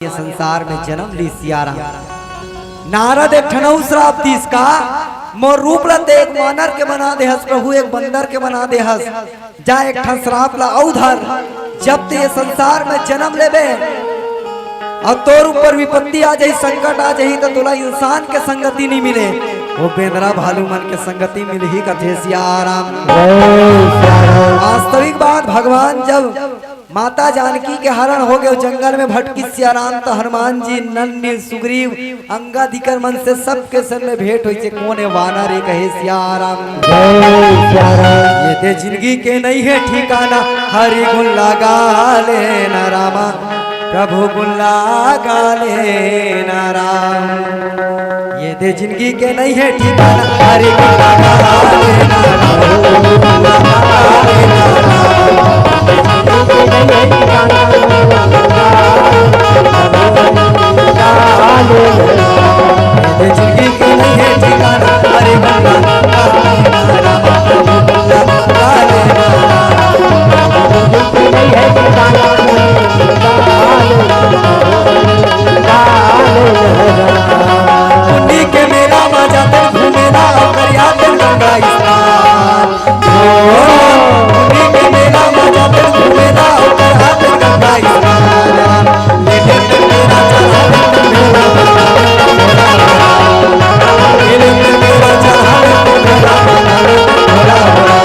ये संसार में जन्म ली सियाराम। नारद एक ठन अउ श्राप दीस का, मोर रूप ला ते एक मानर के बना देहस प्रभु, एक बंदर के बना देहस, जा एक ठन श्राप ला अउ धर, जब ते ये संसार में जन्म लेबे अउ तोर ऊपर विपत्ति आ जाही, संकट आ जाही, त तोला इंसान के संगति नहीं मिले। वो बेंदरा भालू मन के संगति मिलही कथे सियाराम। वास्तविक बात, भगवान जब माता जानकी के हरण हो गए, जंगल में भटकी सियाराम, त हनुमान जी, नल नील, सुग्रीव, अंगद इकर मन से सबके संग में भेंट होइसे, कोन ए वानर ए कहे सियाराम। ये दे जिंदगी के नहीं है ठिकाना, हरि गुण लगा लेना रामा, प्रभु गुण लगा लेना राम। ये दे जिंदगी के नहीं है ठिकाना, हरि गुण लगा लेना रामा, प्रभु गुण लगा लेना राम। ये दे जिंदगी के नहीं है ठिकाना, हरि गुण लगा लेना रामा, प्रभु गुण लगा लेना राम। पुन्नी के मेला मा जाते घूमेला, ओकर आते गंगा स्नान। ओ, पुन्नी के मेला मा जाते घूमेला, ओकर आते गंगा स्नान। ले ले ले मेरा चढ़ावे तो मेला, ले ले ले मेरा चढ़ावे तो मेला, भोला, भोला।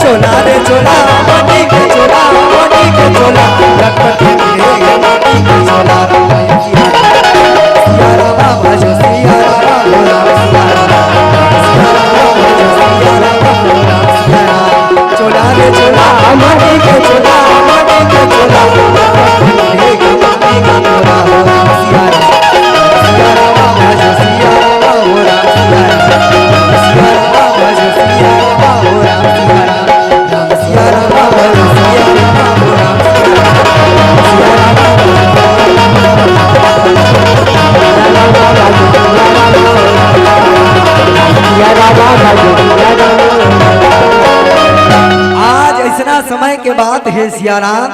चोला रे चोला, माटी के चोला, माटी के चोला, लखपति के माटी के चोला। सिया रामा भजो सिया रामा, सिया रामा भजो सिया रामा, सिया रामा। चोला रे चोला, माटी के चोला, माटी के चोला, लखपति के माटी के चोला। सिया रामा, सिया रामा भजो सिया रामा, सिया रामा भजो सिया रामा, सिया रामा। आज अइसना समय के बात हे सियाराम,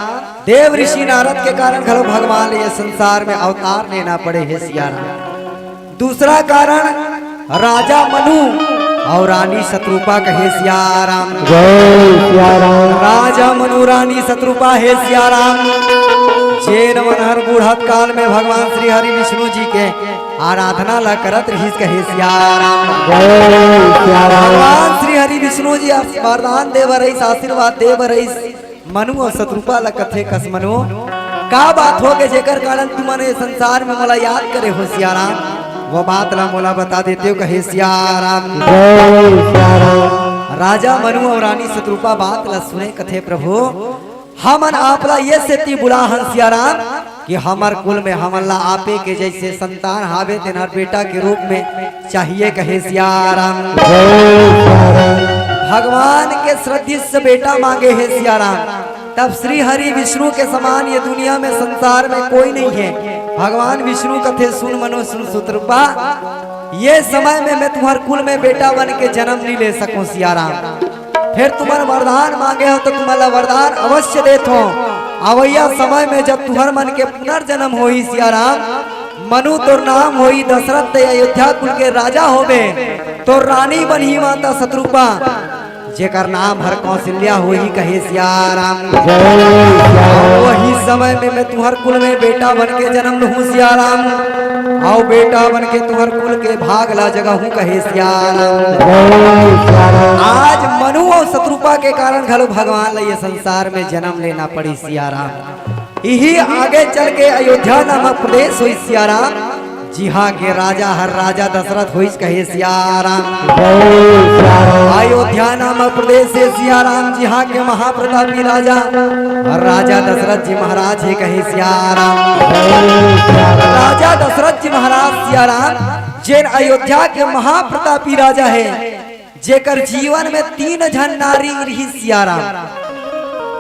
देव ऋषि नारद के कारण घलो भगवान ल ये संसार में अवतार लेना पड़े हे सियाराम। दूसरा कारण राजा मनु अउ रानी शतरूपा कहे सियाराम। जय सियाराम। राजा मनु रानी शतरूपा हे सियाराम, जेन मन हर बूढ़त काल में भगवान श्री हरि विष्णु जी के आराधना ला करत रहिस कहे सियाराम। जय सियाराम। भगवान श्री हरि विष्णु जी वरदान दे बर रहिस, आशीर्वाद दे बर रहिस, मनु अउ शतरूपा ला कथे कस मनु, का बात हो गे जेकर कारण तुमन ये संसार में मोला याद करे हो सियाराम? वो बात ला मोला बता देते हो कहे सियाराम। जय सियाराम। राजा मनु अउ रानी शतरूपा बात ला सुने कथे प्रभु, हमन आप ला ये सेती बुला हन सियाराम कि हमर कुल में हमन ला आपे के जैसे संतान हावे तेन हर बेटा के रूप में चाहिए कहे सियाराम। जय सियाराम। भगवान के सदृश बेटा मांगे हे सियाराम। तब श्री हरि विष्णु के समान ये दुनिया में संसार में कोई नहीं है। भगवान विष्णु कथे सुन मनु सुन शतरूपा, ये समय में मैं तुम्हर कुल में बेटा बन के जन्म नहीं ले सकूं सियाराम। फेर तुमन वरदान मांगे हो तो तुमन ला वरदान अवश्य देत हो। अवइया समय में जब तुहर मन के पुनर्जन्म होही सियाराम, मनु तोर नाम होही दशरथ, ते अयोध्या कुल के राजा होबे, तोर रानी बनही माता शतरूपा, जेकर नाम हर कौशल्या होही कहे सियाराम। जय सियाराम। वही समय में मैं तुहर कुल में बेटा बन के जन्म लूं सियाराम, अउ बेटा बन के तुहर कुल के भाग ला जगाहूं कहे सियाराम। जय सियाराम। आज मनु अउ शतरूपा के कारण घलो भगवान ला ये संसार में जन्म लेना पड़ी सियाराम। इही आगे चल के अयोध्या नामक प्रदेश होई सियाराम। जिहाँ के राजा हर राजा दशरथ होइस कहे सियाराम। जय सियाराम। अयोध्या नामक प्रदेश से सियाराम जिहाँ के महाप्रतापी राजा हर राजा दशरथ जी महाराज हे कहे सियाराम। जय सियाराम। राजा दशरथ जी महाराज सियाराम जेन अयोध्या के महाप्रतापी राजा हे, जेकर जीवन में तीन झन नारी रिहिस सियाराम।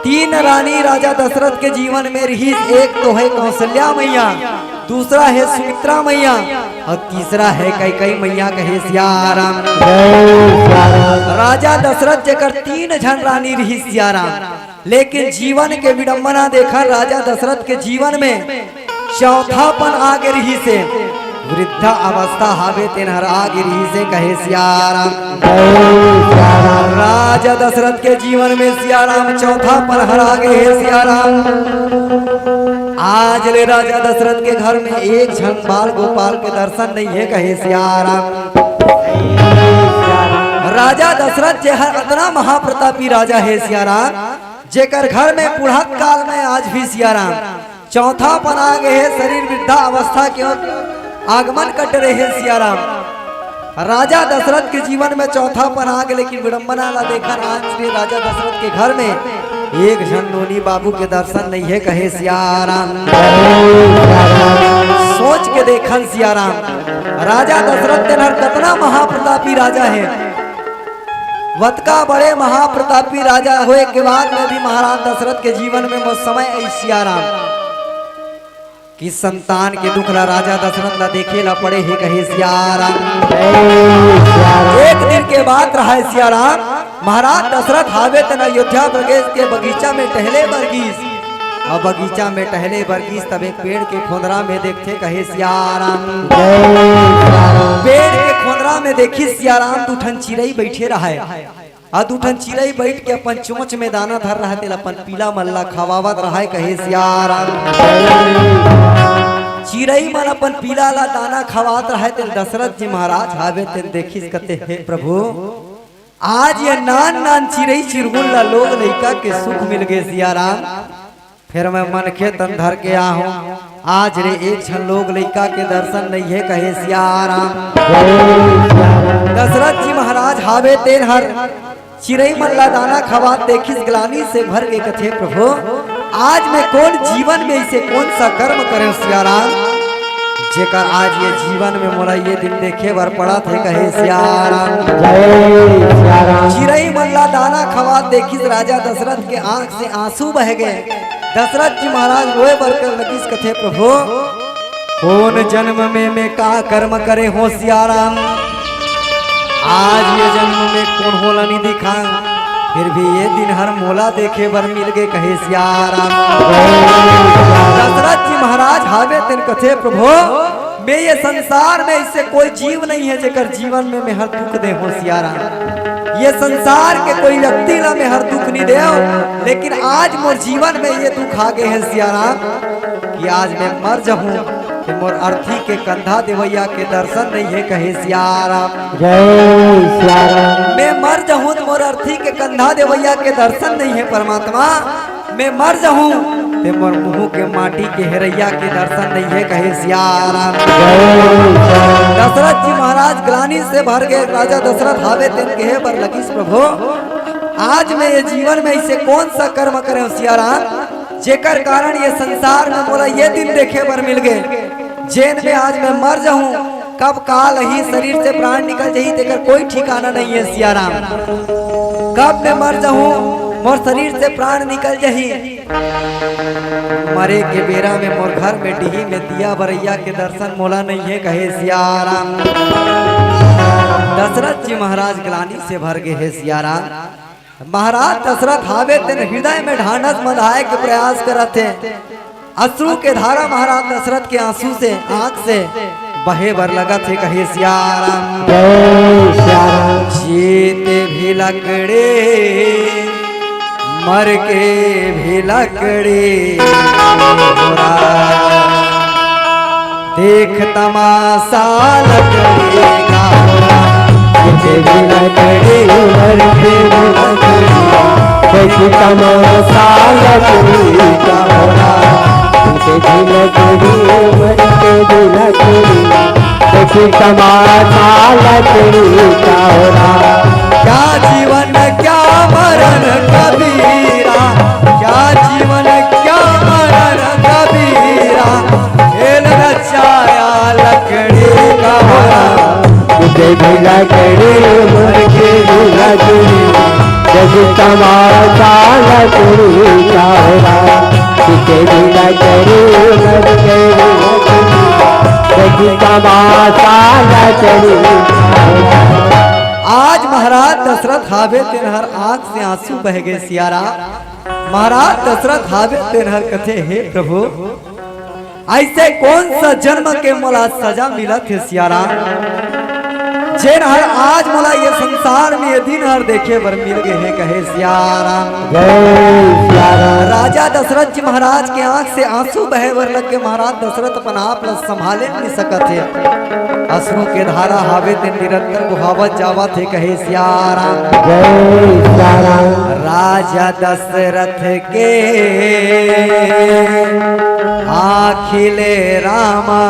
तीन रानी राजा दशरथ के जीवन में रिहिस। एक तो हे कौशल्या मैया, दूसरा हे सुमित्रा मैया अउ तीसरा हे कैकई मैया कहे सियाराम। जय सियाराम। राजा दशरथ जेकर तीन झन रानी रिहिस सियाराम, लेकिन जीवन के विडंबना देखा, राजा दशरथ के जीवन में चौथापन आगे रिहिसे, वृद्धा अवस्था हावे तेन हर आगे रिहिसे कहे सियाराम। राजा दशरथ के जीवन में सियाराम चौथापन हर आगे हे सियाराम। आज ले राजा दशरथ के घर में एक झन बाल गोपाल के दर्शन नहीं हे कहे सियाराम। राजा दशरथ जे हर अतना महाप्रतापी राजा हे सियाराम, जेकर घर में बुढ़त काल में आज भी सियाराम चौथापन आगे हे, शरीर वृद्धा अवस्था के ओर आगमन कर रहे हे सियाराम। राजा दशरथ के जीवन में चौथापन आगे, लेकिन विडंबना ला देखन आज भी राजा दशरथ के घर में एक झन नोनी बाबू के दर्शन नहीं हे कहे सियाराम। सोच के देखन सियाराम, राजा दशरथ तेन हर कतना महाप्रतापी राजा हे। वतका बड़े महाप्रतापी राजा होए के बाद में भी महाराज दशरथ के जीवन में वो समय आई सियाराम कि संतान के दुख ला राजा दशरथ ला देखे ला पड़े हे कहे सियाराम। एक दिन के बात रहा हे सियाराम, महाराज दशरथ हावे तन अयोध्या प्रदेश के बगीचा में टहले बर गीस। अब बगीचा में टहले बर गीस, तब एक पेड़ के खोंदरा में देखथे कहे सियाराम। पेड़ के खोंदरा में देखिस सियाराम, दू ठन चिरई बैठे रहे। अउ दू ठन चिरई बैठ के अपन चोंच में दाना धर रहा हे, तेला अपन पीला मन ला खवावत रहा हे कहे सियाराम। चिरई मन अपन पीला ला दाना खवात रहा हे, तेला दशरथ जी महाराज हावे तेन देखिस, कथे, "हे प्रभु, आज ये नान नान चिरई चिरगुन ला लोग लइका के सुख मिल गे सियाराम।" फेर मैं मनखे तन धर के आहूं, आज रे एक झन लोग लइका के दर्शन नइ हे कहे सियाराम। दशरथ जी महाराज हावे तेन हर चिरई मन ला दाना खवात देखिस, ग्लानी से भर के कथे, "प्रभु, आज मैं कोन जीवन में अइसे कोन सा कर्म करेंव सियाराम, जेकर आज ये जीवन में मोला ये दिन देखे बर पड़त हे कहे सियाराम।" चिरई मन ला दाना खवात देखिस राजा दशरथ के आंख से आंसू बह गे। दशरथ जी महाराज रोए बर कर लगिस, कथे, "प्रभु, कोन जन्म में मैं का कर्म करे हों सियाराम, आज ये जन्म में कोनो ला नइ दिखा, फिर भी ये दिन हर मोला देखे बर मिल गे कहे सियाराम।" दशरथ जी महाराज हावे तेन कथे, "प्रभु, मैं ये संसार में अइसे कोई जीव नइ हे जेकर जीवन में मैं हर दुख दे हों सियाराम। ये संसार के कोई व्यक्ति ला मैं हर दुख नइ देंव, लेकिन आज मोर जीवन में ये दुख आ गे हे सियाराम कि आज मैं मर जहूं, कि मोर अर्थी के कंधा देवइया के दर्शन नइ हे कहे सियाराम। मैं मर जहूं त मोर अर्थी के कंधा देवइया के दर्शन नइ हे परमात्मा। मैं मर जहूं ते मोर मुंह के माटी के हेरइया के दर्शन नइ हे कहे सियाराम।" दशरथ जी महाराज ग्लानी से भर गे राजा दशरथ हावे तेन कहे बर लगिस, "प्रभु, आज मैं ये जीवन में अइसे कोन सा कर्म करेंव सियाराम, जेकर कारण ये संसार में मोला ये दिन देखे बर मिल गे, जेन में आज मैं मर जहूं, कब काल ही शरीर से प्राण निकल जही, तेकर कोई ठिकाना नइ हे सियाराम। कब मैं मर जहूं, मोर शरीर से प्राण निकल जही, मरे के बेरा में मोर घर में डीही में दिया बरइया के दर्शन मोला नइ हे कहे सियाराम।" दशरथ जी महाराज ग्लानी से भर गे हे सियाराम। महाराज दशरथ हावे तेन हृदय में ढांढस बंधाए के प्रयास करत हे। अश्रु के धारा महाराज दशरथ के आंसू से, आंख से बहे बर लगत हे कहे सियाराम। जीत भी लकड़े, मर के भी लकड़े, देख तमाशा लकड़ी का हो रहा। जीत भी लकड़ी, मर के भी लकड़ी, देख तमाशा लकड़ी का हो रहा। जीत भी लकड़ी, मर के भी लकड़ी, चिंता माता लकड़ी का हो राम। क्या जीवन क्या मरण कबीरा, क्या जीवन क्या मरण कबीरा, खेल रचाया लकड़ी का हो राम। तुझे भी लकड़ी, मर के भी लकड़ी, जग तमाशा लकड़ी का हो राम। तुझे भी लकड़ी, मर के भी लकड़ी, जग तमाशा लकड़ी का हो राम। आज महाराज दशरथ हावे तेन हर आंख से आंसू बह गए सियाराम। महाराज दशरथ हावे तेन हर कथे, हे प्रभु, ऐसे कौन सा जन्म के मोला सजा मिलत हे सियाराम, जेन हर आज मोला ये संसार में ये दिन हर देखे बर मिल गए हे, कहे सियाराम। जय सियाराम। राजा दशरथ जी महाराज के आंख से आंसू बहे बर लग के महाराज दशरथ अपन आप ला संभाले नहीं सकत हे। अश्रु के धारा हावे तेन निरंतर बोहावत जावत हे, कहे सियाराम। जय सियाराम। राजा दशरथ के आँखी ले रामा,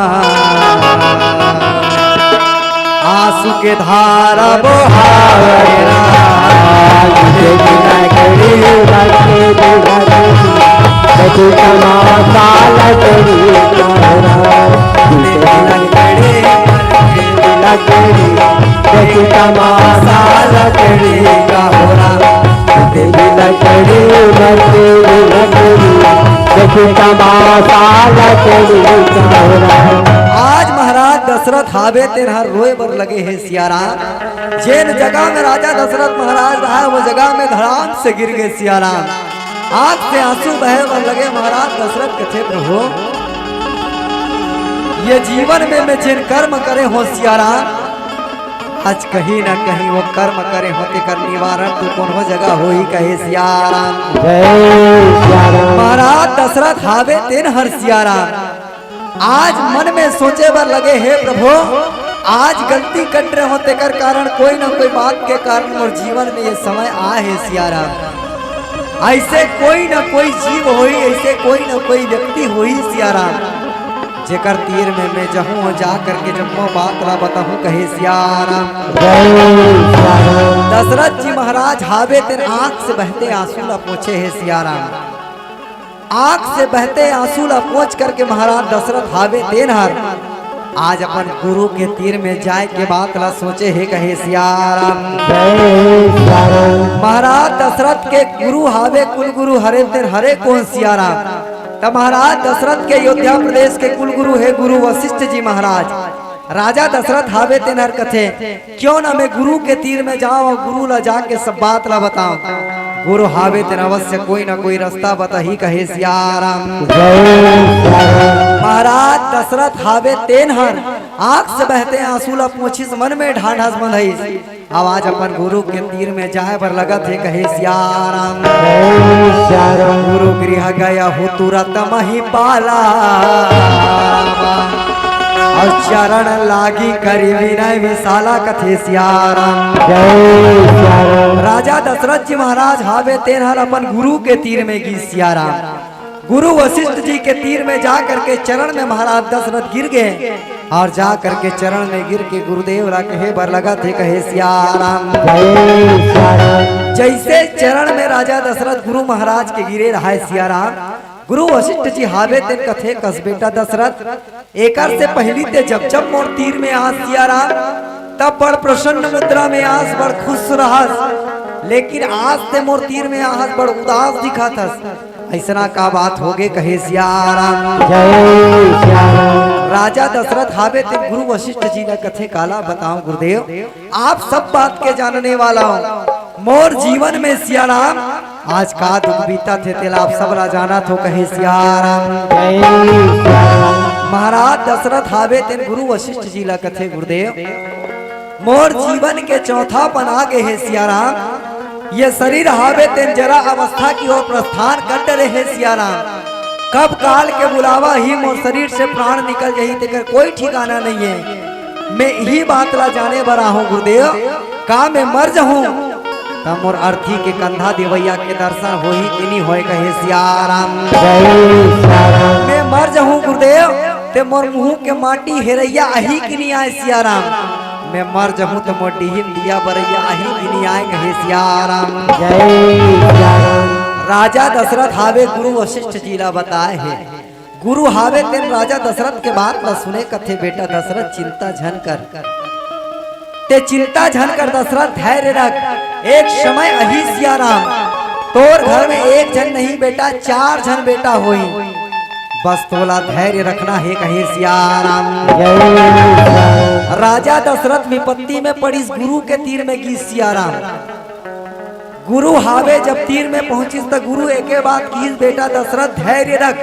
आंसू के धारा बोहावे राम। तुझे भी लकड़ी, मर के भी लकड़ी, जग तमाशा लकड़ी का हो राम। तुझे भी लकड़ी, मर के भी लकड़ी, जग तमाशा लकड़ी का हो राम। तुझे भी लकड़ी, मर के भी लकड़ी, जग तमाशा लकड़ी का हो राम। आज महाराज दशरथ हावे तेन हर रोए बर लगे हे सियाराम। जेन जगह में राजा दशरथ महाराज रहा, वो जगह में धड़ाम से गिर गए सियाराम। आंख से आंसू बहे बर लगे। महाराज दशरथ कथे, प्रभु, ये जीवन में मैं जेन कर्म करे हो सियाराम, आज कहीं ना कहीं वो कर्म करे हो तेकर निवारण तो कोनो जगह होही, कहे सियाराम। जय सियाराम। महाराज दशरथ हावे तेन हर सियाराम। आज मन में सोचे बर लगे, हे प्रभु, आज गलती कर रहे हो, तेकर कारण, कोई ना कोई बात के कारण मोर जीवन में ये समय आए हे सियाराम। ऐसे कोई ना कोई जीव होही, ऐसे कोई ना कोई व्यक्ति होही सियाराम, जेकर तीर में मैं जहूं हो जा करके जम्मो बात ला बताहूं, कहे सियाराम। जय सियाराम। दशरथ जी महाराज हावे तेन आंख से बहते आंसू ला पोंछे हे सियाराम। आंख से बहते आंसू ला पोंछ करके महाराज दशरथ हावे तेन हर आज अपन गुरु के तीर में जाए के बात ला सोचे हे, कहे सियाराम। जय सियाराम। महाराज दशरथ के गुरु हावे कुल गुरु हरे तेन हरे कोन सियाराम। त महाराज दशरथ के अयोध्या प्रदेश के कुल गुरु हे गुरु वशिष्ठ जी महाराज। राजा दशरथ हावे तेन हर कथे, क्यों ना मैं गुरु के तीर में जाऊं और गुरु ला जाके सब बात ला बताऊं। गुरु हावे तेन अवश्य कोई ना कोई रास्ता बताही, कहे सियाराम। जय सियाराम। महाराज दशरथ हावे तेन हर आंख से बहते आंसू ला पोंछिस, मन में ढांढस बंधइस। अब आज अपन गुरु के तीर में जाए बर लगत हे, कहे सियाराम। जय सियाराम। गुरु गृह गया हूँ तुरत मही पाला, और चरण लागी करी विनय विशाला, कथे सियाराम। जय सियाराम। राजा दशरथ जी महाराज हावे तेन हर अपन गुरु के तीर में गिस सियाराम। गुरु वशिष्ठ जी के तीर में जा करके चरण में महाराज दशरथ गिर गए और जा करके चरण में गिर के गुरुदेव ला कहे बर लगत हे, कहे सियाराम। जय सियाराम। जैसे चरण में राजा दशरथ गुरु महाराज के गिरे रहाय सियाराम, गुरु वशिष्ठ जी हावे तेन कथे, कस बेटा दशरथ, एकर से पहिली ते जब जब मोर तीर में आस सियाराम, तब बड़ प्रसन्न मुद्रा में आस, बड़ खुश रहस, लेकिन आज ते मोर तीर में आहस, बड़ उदास दिखत हस। अइसना का बात होगे, कहे सियाराम। जय सियाराम। राजा दशरथ हावे ते गुरु वशिष्ठ जी ला कथे, काला बताऊं गुरुदेव, आप सब बात के जानने वाला हो। मोर जीवन में सियाराम आज का दुख बीतत हे, तेला आप सब ला जानत हो, कहे सियाराम। जय सियाराम। महाराज दशरथ हावे तेन गुरु वशिष्ठ जी ला कथे, गुरुदेव, मोर जीवन के चौथापन आ गे हे सियाराम। ये शरीर हावे तेन जरा अवस्था की ओर प्रस्थान कर डरे हे सियाराम। कब काल के बुलावा ही मोर शरीर से प्राण निकल जाही, तेकर कोई ठिकाना नहीं है। मैं यही बात ला जाने बर आहूं गुरुदेव, का मैं मर जाहूं त मोर अर्थी के कंधा देवैया के दर्शन होही कि नहीं होय, कहे सियाराम। जय सियाराम। मैं मर जाहूं गुरुदेव ते मोर मुहूं के माटी हेरइया आही कि नी आय सियाराम। मैं मर जहूं त मोर डीहिन दिया बरइया आही कि नी आय कहे सियाराम। जय सियाराम। राजा दशरथ हावे गुरु वशिष्ठ जी ला बताए हे। गुरु हावे तेन राजा दशरथ के बात ला सुने कथे, बेटा दशरथ चिंता झन कर। ते चिंता झन कर दशरथ, धैर्य रख, एक समय अही सियाराम, तोर घर में एक झन नहीं बेटा, चार झन बेटा होई। बस तोला धैर्य रखना हे कहे सियाराम। राजा दशरथ विपत्ति में पड़िस, गुरु के तीर में गिस सियाराम। गुरु हावे जब तीर में पहुंचिस त गुरु एके बात किहिस, बेटा दशरथ धैर्य रख,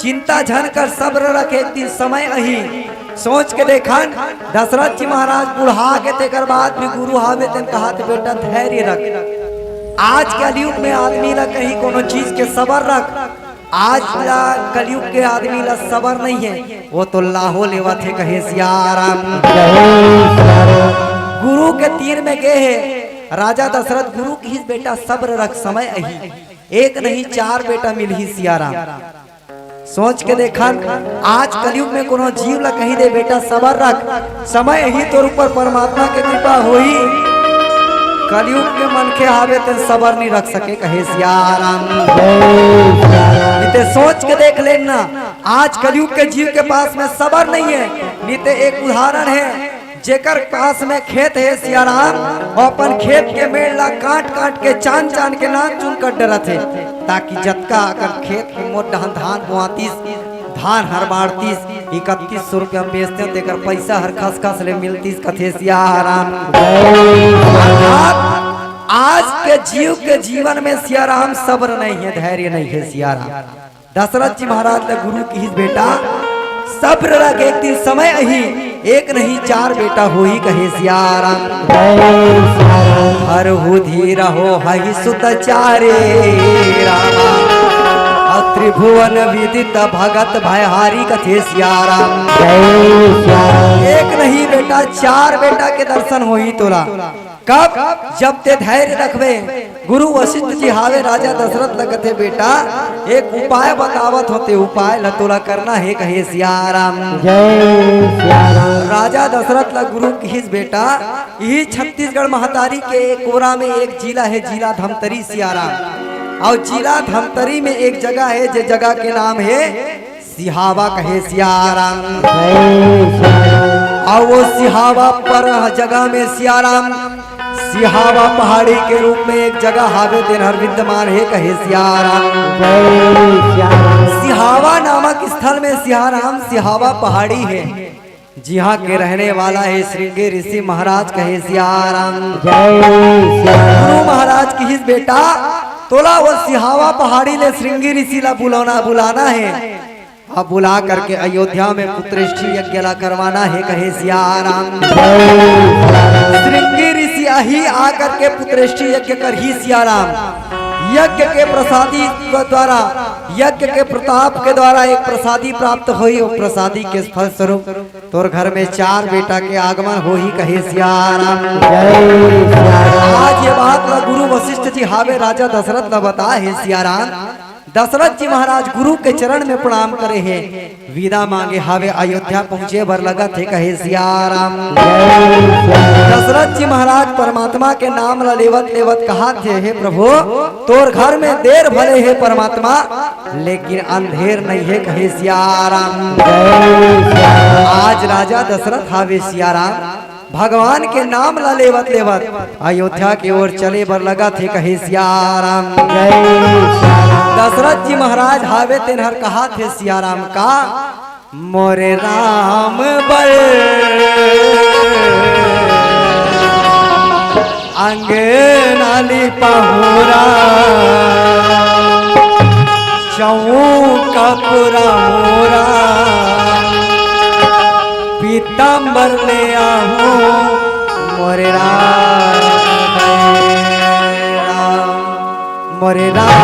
चिंता झन कर, सब्र रख, एक दिन समय अही। सोच के देखन, दशरथ जी महाराज बुढ़ा के तेकर बाद भी गुरु हावे तेन कहाथे, बेटा धैर्य रख। आज के कलयुग में आदमी ला कहीं कोनो चीज के सबर रख, आज ला कलयुग के आदमी ला सबर नहीं है, वो तो लाहो लेवत हे कहे सियाराम। गुरु के तीर में गे हे राजा दशरथ, गुरु किहिस बेटा सब्र रख, समय अही, एक नहीं चार बेटा मिलही सियाराम। सोच के देखन, आज कलयुग में कोनो जीव ला कही दे बेटा सबर रख, समय ही तोर ऊपर परमात्मा के कृपा होही। कलयुग के मनखे हावे ते सबर नहीं रख सके कहे सियाराम। इते सोच के देख लेना, आज कलयुग के जीव के पास में सबर नहीं है। निते एक उदाहरण है, जेकर पास में खेत हे सियाराम, वो अपन खेत के मेड़ ला काट काट के, चान चान के नान चुन कर डरत हे, ताकि जतका अगर खेत के मोट डहन धान बोआतीस, धान हर बाढ़तीस, इकतीस सौ रुपया में बेचते, तेकर पैसा हर खस खस ले मिलतीस कथे सियाराम। अर्थात आज के जीव के जीवन में सियाराम सब्र नहीं है, धैर्य नहीं है सियाराम। दशरथ जी महाराज ला गुरु किहिस बेटा सब्र रख, एक दिन समय अही, एक नहीं चार बेटा होही कहे सियाराम। हरहु धीर हो हहि सुत चारे रामा, अउ त्रिभुवन विदित भगत भयहारी कथे सियाराम। एक नहीं बेटा चार बेटा के दर्शन होही तोला। कब? जब ते धैर्य रखबे। गुरु वशिष्ठ जी हावे राजा दशरथ ल कथे, बेटा एक उपाय बतावत हों, ते उपाय ल तोला करना हे कहे सियाराम। जय सियाराम। राजा दशरथ ल गुरु किहिस, बेटा इही छत्तीसगढ़ महतारी के एक कोरा में एक जिला हे, जिला धमतरी सियाराम। अउ जिला धमतरी में एक जगह हे, जे जगह के नाम हे सिहावा कहे सियाराम। अउ वो सिहावा पर जगह में सियाराम, सिहावा पहाड़ी के रूप में एक जगह हावे, तेन हर विद्यमान हे कहे सियाराम। सिहावा नामक स्थल में सियाराम सिहावा पहाड़ी हे, जिहाँ के रहने वाला हे श्रृंगी ऋषि महाराज कहे सियाराम। गुरु महाराज किहिस, बेटा तोला वो सिहावा पहाड़ी ले श्रृंगी ऋषि ला बुलाना, बुलाना हे। अब बुला करके अयोध्या में पुत्रेष्ठी यज्ञ ला करवाना हे कहे सियाराम। श्रृंगी ऋषि अही आकर के पुत्रेष्ठी यज्ञ करही सियाराम। यज्ञ के प्रसादी द्वारा, यज्ञ के प्रताप के द्वारा एक प्रसादी प्राप्त होही, वो प्रसादी के फल स्वरूप तोर घर में चार बेटा के आगमन होही कहे सियाराम। आज ये बात ला गुरु वशिष्ठ जी हावे राजा दशरथ ला बताए हे सियाराम। दशरथ जी महाराज गुरु के चरण में प्रणाम करे हे, विदा मांगे हावे, अयोध्या पहुंचे बर लगत हे कहे सियाराम। दशरथ जी महाराज परमात्मा के नाम ला लेवत लेवत कहाथे, हे प्रभु तोर घर में देर भले हे परमात्मा, लेकिन अंधेर नहीं हे कहे सियाराम। आज राजा दशरथ हावे सियाराम, भगवान के नाम ला लेवत लेवत अयोध्या के ओर चले बर लगत हे कहे सियाराम। दशरथ जी महाराज हावे तेन हर कहाथे सियाराम का, मोरे राम बर अंगना लिपाहूं राम, चौका पुराहूं राम, पीतांबर ले आहूं मोरे राम, मोरे राम।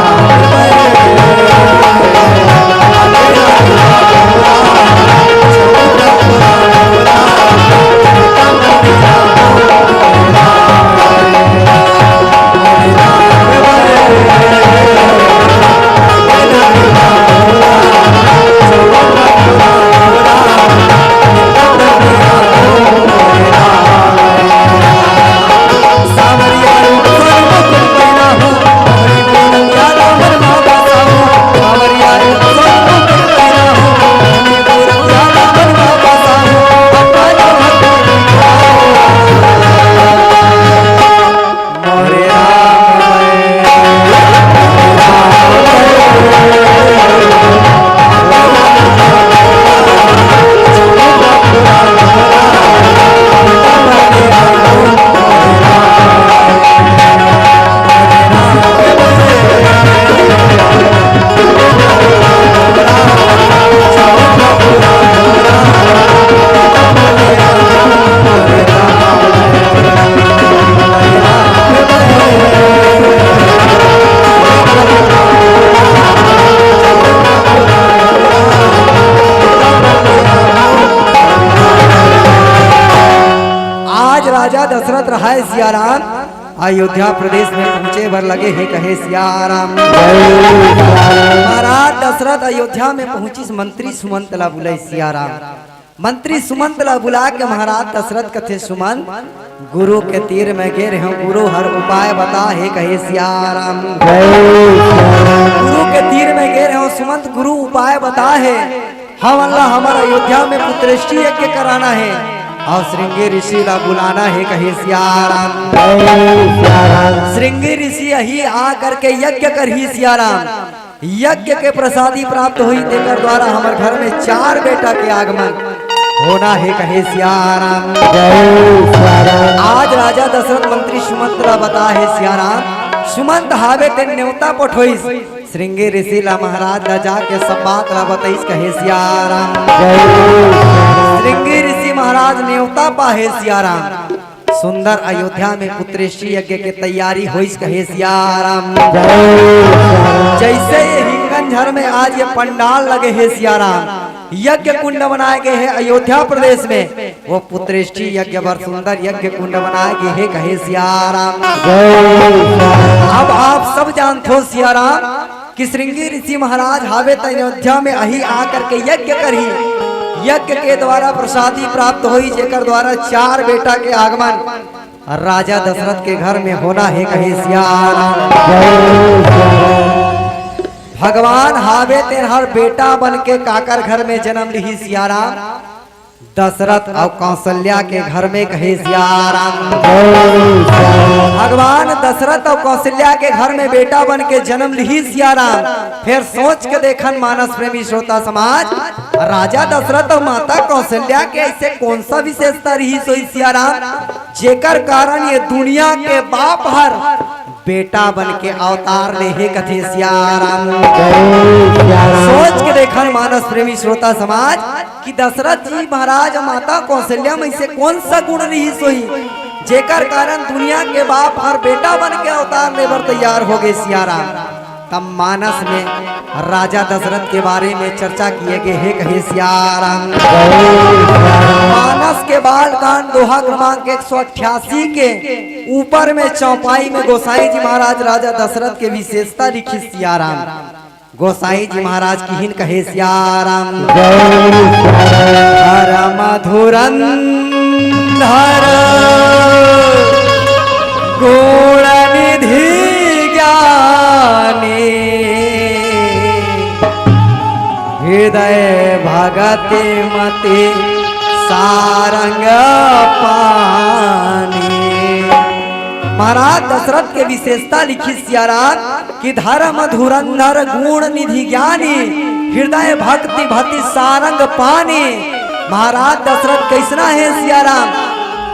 राजा दशरथ रहाय सिया राम, अयोध्या प्रदेश में पहुंचे बर लगे हे कहे सिया राम। महाराज दशरथ अयोध्या में पहुंचिस मंत्री सुमंत ला बुलाय सिया राम। मंत्री सुमंत ला बुला के महाराज दशरथ कथे, सुमंत, गुरु के तीर में गे रहेंव, गुरु हर उपाय बताहे कहे सिया राम। गुरु के तीर में गे रहेंव सुमंत, गुरु उपाय बताहे, हमन ला हमर अयोध्या में पुत्रेष्टि यज्ञ कराना हे अउ श्रृंगी ऋषि ला बुलाना हे कहे सिया राम। श्रृंगी ऋषि अही आ करके यज्ञ करही सिया राम। यज्ञ के प्रसादी प्राप्त होही, तेकर द्वारा हमर घर में चार बेटा के आगमन होना हे कहे सिया राम। आज राजा दशरथ मंत्री सुमंत ला बताहे सिया राम। सुमंत हावे तेन नेवता पठोइस श्रृंगी ऋषि ला, महाराज ला जाके सब बात ला बताइस कहे सिया राम। श्रृंगी ऋषि महाराज नेवता पाहे सिया राम। सुंदर अयोध्या में पुत्रेष्टि यज्ञ के तैयारी होइस कहे सिया राम। जैसे ये हिंगन झर में आज ये पंडाल लगे हे सिया राम, यज्ञ कुंड बनाए गए हे अयोध्या प्रदेश में, वो पुत्रेष्टि यज्ञ बर सुंदर यज्ञ कुंड बनाए गए हे कहे सिया राम। अब आप सब जानथो सिया राम कि श्रृंगी ऋषि महाराज हावे त अयोध्या में अही आकर के यज्ञ करही, यज्ञ के द्वारा प्रसादी प्राप्त होही, जेकर द्वारा चार बेटा के आगमन राजा दशरथ के घर में होना हे कहे सिया राम। भगवान हावे तेन हर बेटा बन के काकर घर में जन्म लिही सिया राम। दशरथ अउ कौशल्या के घर में कहे सिया राम। भगवान दशरथ अउ कौशल्या के घर में बेटा बन के जन्म लिही सिया राम। फिर सोच के देखन मानस प्रेमी श्रोता समाज, राजा दशरथ अउ माता कौशल्या के ऐसे कौन सा विशेषता रही सोई सिया राम, जेकर कारण ये दुनिया के बाप हर बेटा बन के अवतार ले हे कथे सिया राम। सोच के देखन मानस प्रेमी श्रोता समाज कि दशरथ जी महाराज अउ माता कौशल्या में से कौन सा गुण रही सोई, जेकर कारण दुनिया के बाप हर बेटा बन के अवतार ले बर तैयार हो गए सिया राम। तब मानस में राजा दशरथ के बारे में चर्चा किए गए हे कहे सिया राम। मानस के बाल कांड दोहा क्रमांक एक सौ अट्ठासी के ऊपर में चौपाई में गोसाई जी महाराज राजा दशरथ के विशेषता लिखिस सिया राम। गोसाई जी महाराज किहिन कहे सिया राम। धर्म धुरंधर गुण निधि ज्ञानी, हृदय भगति मति सारंग पानी। महाराज दशरथ के विशेषता लिखिस सिया राम कि धर्म धुरंधर गुण निधि ज्ञानी, हृदय भक्ति भति सारंग पानी। महाराज दशरथ कैसना हे सिया राम?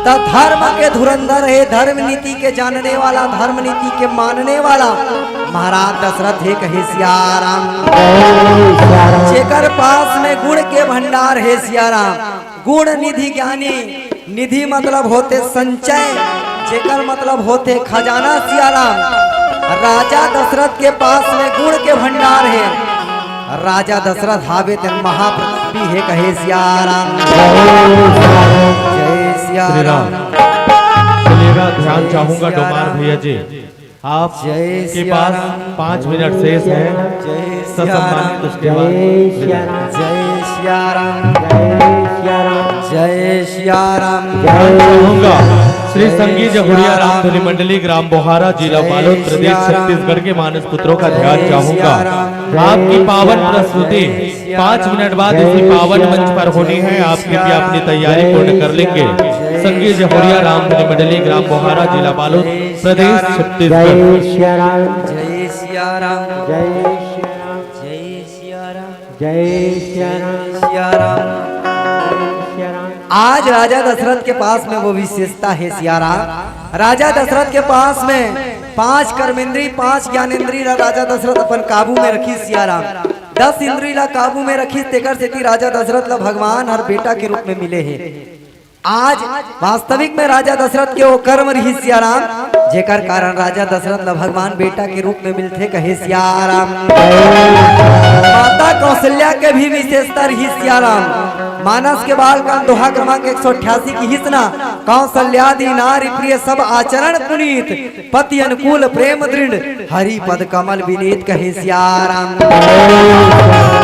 त धर्म के धुरंधर हे, धर्म नीति के जानने वाला, धर्म नीति के मानने वाला महाराज दशरथ हे कहे सिया राम। जेकर पास में गुण के भंडार हे सिया राम, गुण निधि ज्ञानी, निधि मतलब होथे संचय, जेकर मतलब होथे खजाना सिया राम। राजा दशरथ के पास में गुण के भंडार हे। राजा दशरथ हावे तेन महाप्रतापी हे कहे सिया राम। जय सिया राम। चलिएगा, ध्यान चाहूंगा डोमार भैया जी, आप के पास पाँच मिनट शेष है, ससम्मानित उसके बाद। जय सिया राम। जय सिया राम। जय सिया राम। ध्यान चाहूंगा श्री संगी जहुरिया राम धुनी मंडली, ग्राम बोहारा, जिला बालोद, प्रदेश छत्तीसगढ़ के मानस पुत्रों का ध्यान चाहूंगा। आपकी पावन प्रस्तुति पाँच मिनट बाद इसी पावन मंच पर होनी है। आप कृपया अपनी तैयारी पूर्ण कर लेंगे। संगी जहुरिया राम धुनी मंडली, ग्राम बोहारा, जिला बालोद, प्रदेश छत्तीसगढ़। जय सिया राम। जय सिया राम। जय सिया राम। जय सिया राम। जय सिया राम। आज राजा दशरथ के पास में वो विशेषता हे सिया राम। राजा दशरथ के पास में पांच कर्मेंद्री, पांच ज्ञानेंद्री ला राजा दशरथ अपन काबू में रखिस सिया राम। दस इंद्री ला काबू में रखिस, तेकर सेती राजा दशरथ ला भगवान हर बेटा के रूप में मिले हे। आज वास्तविक में राजा दशरथ के वो कर्म रहिस सिया राम, जेकर कारण राजा दशरथ ला भगवान बेटा के रूप में मिलथे कहे सिया राम। माता कौशल्या के भी विशेषता रहिस सिया राम। मानस के बाल कांड दोहा क्रमांक एक सौ अट्ठासी की हिसना, कौशल्यादि नारी प्रिय सब आचरण पुनीत, पति अनुकूल प्रेम दृढ़, हरि पद कमल विनीत कहे सियाराम।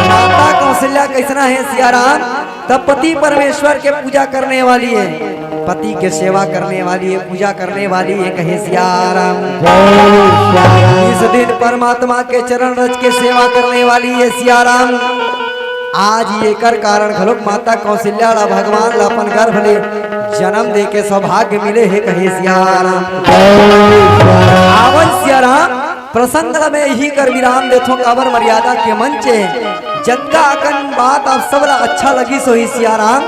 माता कौशल्या कैसना है सियाराम? तब पति परमेश्वर के पूजा करने वाली है, पति के सेवा करने वाली है, पूजा करने वाली है, कहे सियाराम। इस दिन परमात्मा के चरण रज के सेवा करने वाली है सियाराम। आज एकर कारण घलोक माता कौशल्या ला भगवान ला अपन गर्भ ले जन्म दे के सौभाग्य मिले हे, कहे सियाराम। आवन सियाराम, प्रसंग ला मैं यही कर विराम देथों, काबर मर्यादा के मंच हे। जतका अकन बात आप सब ला अच्छा लगिस होही सियाराम,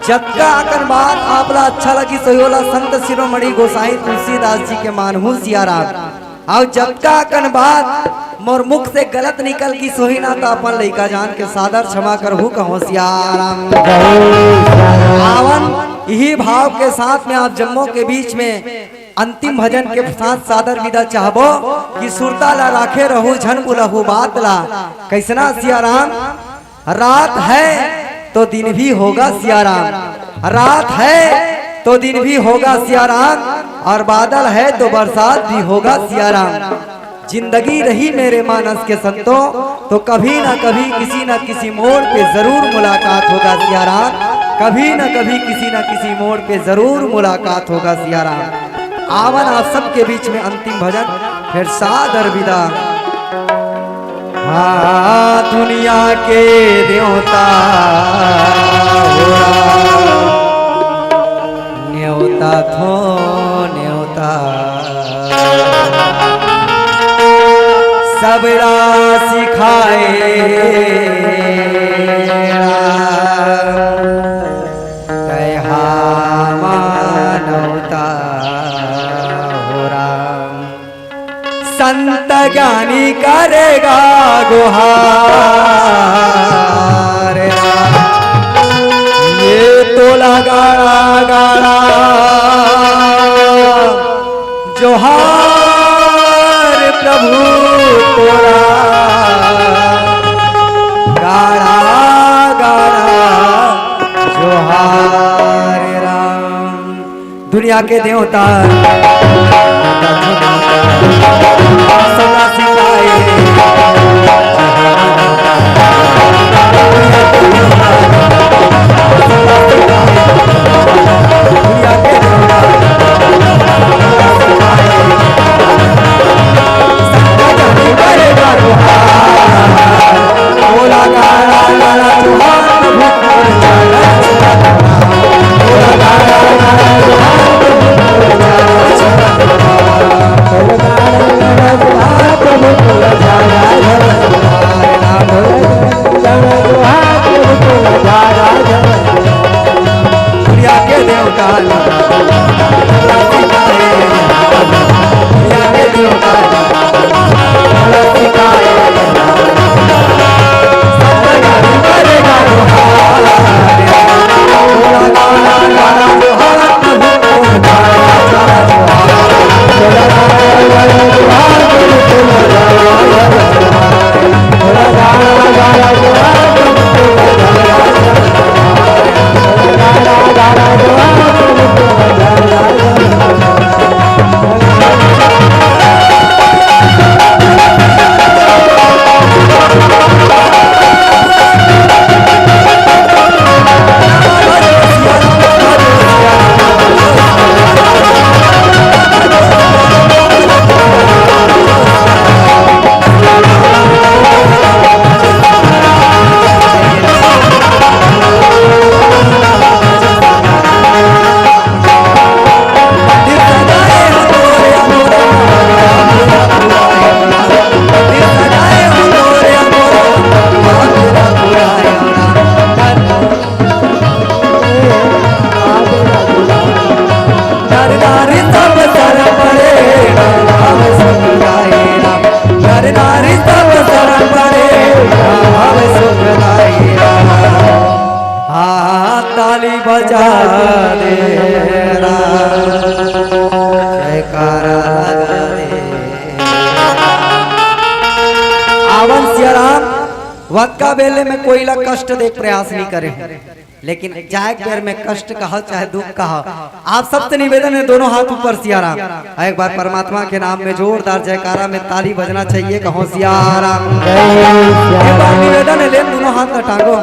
जतका अकन बात आप ला अच्छा लगिस होही, ओला संत शिरोमणि गोसाई तुलसीदास जी के मानहू सियाराम। अउ जतका अकन बात मोर मुख से गलत निकल गिस होही ना, त अपन लइका जान के सादर क्षमा करहू, कहो सियाराम। आवन, इही भाव के साथ में आप जम्मो के बीच में अंतिम भजन के साथ सादर विदा चाहबो कि सुरता ला राखे रहू, झन बुलहू बात ला। कैसना सियाराम? रात है तो दिन भी होगा सियाराम, रात है तो दिन भी होगा सियाराम, और बादल है तो बरसात भी होगा सियाराम। जिंदगी रही मेरे मानस के संतों, तो कभी ना कभी किसी ना किसी मोड़ पे जरूर मुलाकात होगा सियाराम, कभी ना कभी किसी ना किसी मोड़ पे जरूर मुलाकात होगा सियाराम। आवन आप सबके बीच में अंतिम भजन, फिर सादर विदा। हाँ, दुनिया के देवता हो राम, न्योता थो न्योता, सबला सिखाए राम, दया मानवता हो राम। संत ज्ञानी करेगा गुहार। ये तोला गाड़ा गाड़ा जोहार प्रभु तोला गाड़ा गाड़ा जोहार राम। दुनिया के देवता सदा सिखाए। हाँ, ताली बजा दे रा, जयकारा लगा दे। आवन सियाराम। वतका बेले में कोई ला कष्ट दे के प्रयास नहीं करे हूँ, लेकिन जाए के बेर में कष्ट कहा चाहे दुख कहा, आप सबसे निवेदन है, दोनों हाथ ऊपर सियाराम। एक बार परमात्मा के नाम में जोरदार जयकारा में ताली बजना चाहिए, कहो सियाराम। एक बार निवेदन है, ले दोनों हाथ ला टांगो।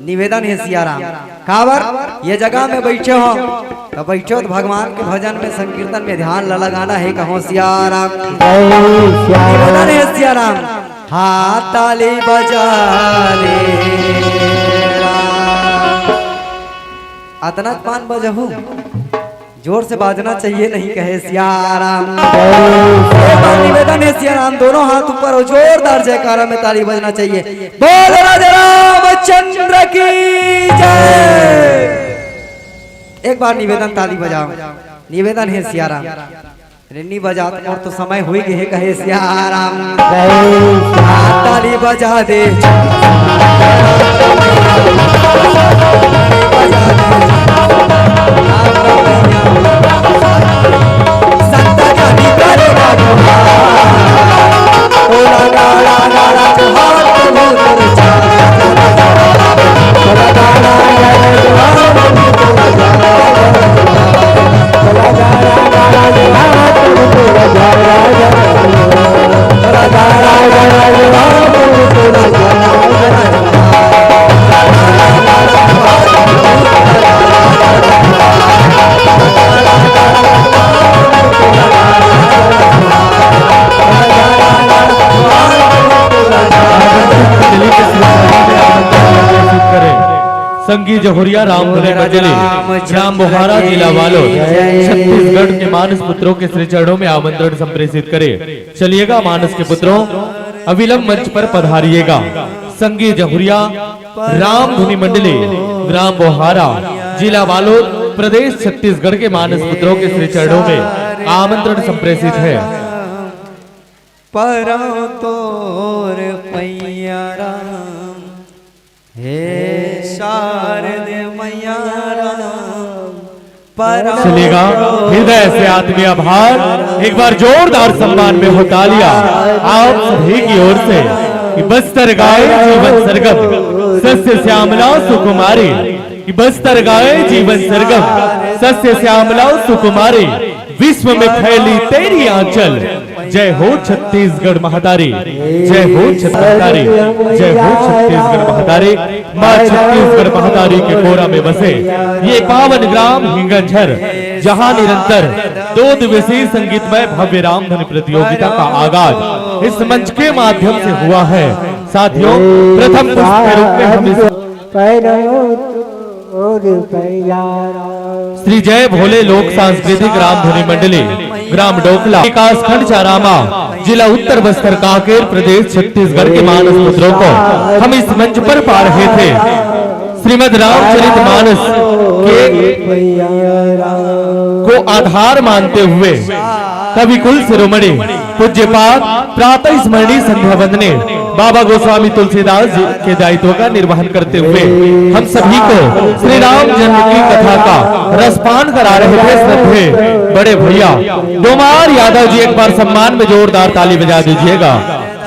निवेदन हे सियाराम, काबर ये जगह में बैठे हो, तो बैठो तो भगवान के भजन में, संकीर्तन में ध्यान ला लगाना है, कहो सियाराम। निवेदन हे सियाराम, हाथ ताली बजा ले राम। अतना पान बजहू। जोर से बाजना चाहिए, नहीं कहे सियाराम। एक बार निवेदन है सियाराम, दोनों हाथ ऊपर हो, जोरदार जयकारा में ताली बजना चाहिए। बोल राजा रामचंद्र की जय। एक बार निवेदन, ताली बजाओ, निवेदन है सियाराम। अरे नी बजात, और तो समय हुई गए, कहे सियाराम। ताली बजा दे। संगी जहुरिया राम धुनी मंडली, ग्राम बोहारा, जिला बालोद, छत्तीसगढ़ के मानस पुत्रों के श्री चरणों में आमंत्रण संप्रेषित करे। चलिएगा मानस के पुत्रों, अविलंब मंच पर पधारिएगा। संगी जहुरिया राम धुनी मंडली, ग्राम बोहारा, जिला बालोद, प्रदेश छत्तीसगढ़ के मानस पुत्रों के श्री चरणों में आमंत्रण संप्रेषित है। परम तोर पैया राम, हे शारदे मैया राम, परम चलेगा, हृदय से आत्मीय आभार, एक बार जोरदार सम्मान में हो तालियां आप सभी की ओर से। कि बस्तर गाए जीवन सरगम, सस्य श्यामला सुकुमारी। कि बस्तर गाए जीवन सरगम, सस्य श्यामला सुकुमारी। विश्व में फैली तेरी आंचल, जय हो छत्तीसगढ़ महतारी, जय हो छत्तीसगढ़ महतारी, जय हो छत्तीसगढ़ महतारी। माँ छत्तीसगढ़ महतारी के कोरा में बसे ये पावन ग्राम हिंगनझर, जहाँ निरंतर दो दिवसीय संगीतमय भव्य रामधुनी प्रतियोगिता का आगाज इस मंच के माध्यम से हुआ है। साथियों, प्रथम पुष्प के रूप में हम इस श्री जय भोले लोक सांस्कृतिक रामधुनी मंडली, ग्राम डोकला, विकासखंड चारामा, जिला उत्तर बस्तर कांकेर, प्रदेश छत्तीसगढ़ के मानस पुत्रों को हम इस मंच पर पा रहे थे। श्रीमद रामचरित मानस के को आधार मानते हुए कवि कुल शिरोमणि पूज्यपाद प्रातः स्मरणीय संध्या वंदनीय बाबा गोस्वामी तुलसीदास जी के दायित्व का निर्वहन करते हुए हम सभी को श्री राम जन्म की कथा का रसपान करा रहे थे श्रद्धेय बड़े भैया। डोमार यादव जी, एक बार सम्मान में जोरदार ताली बजा दीजिएगा।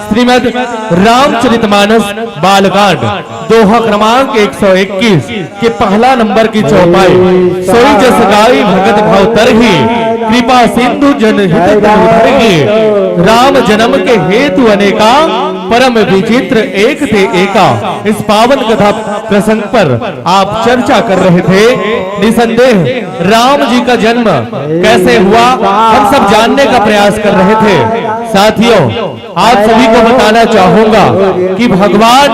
श्रीमद रामचरितमानस बालकांड, दोहा क्रमांक एक सौ इक्कीस के पहला नंबर की चौपाई, सोई जस गाई भगत भव तरही, कृपा सिंधु जन हित धरही, राम जन्म के हेतु अनेका, परम विचित्र एक ते एका। इस पावन कथा प्रसंग पर आप चर्चा कर रहे थे। निसंदेह राम जी का जन्म कैसे हुआ, हम सब जानने का प्रयास कर रहे थे। साथियों, आप सभी को बताना चाहूंगा कि भगवान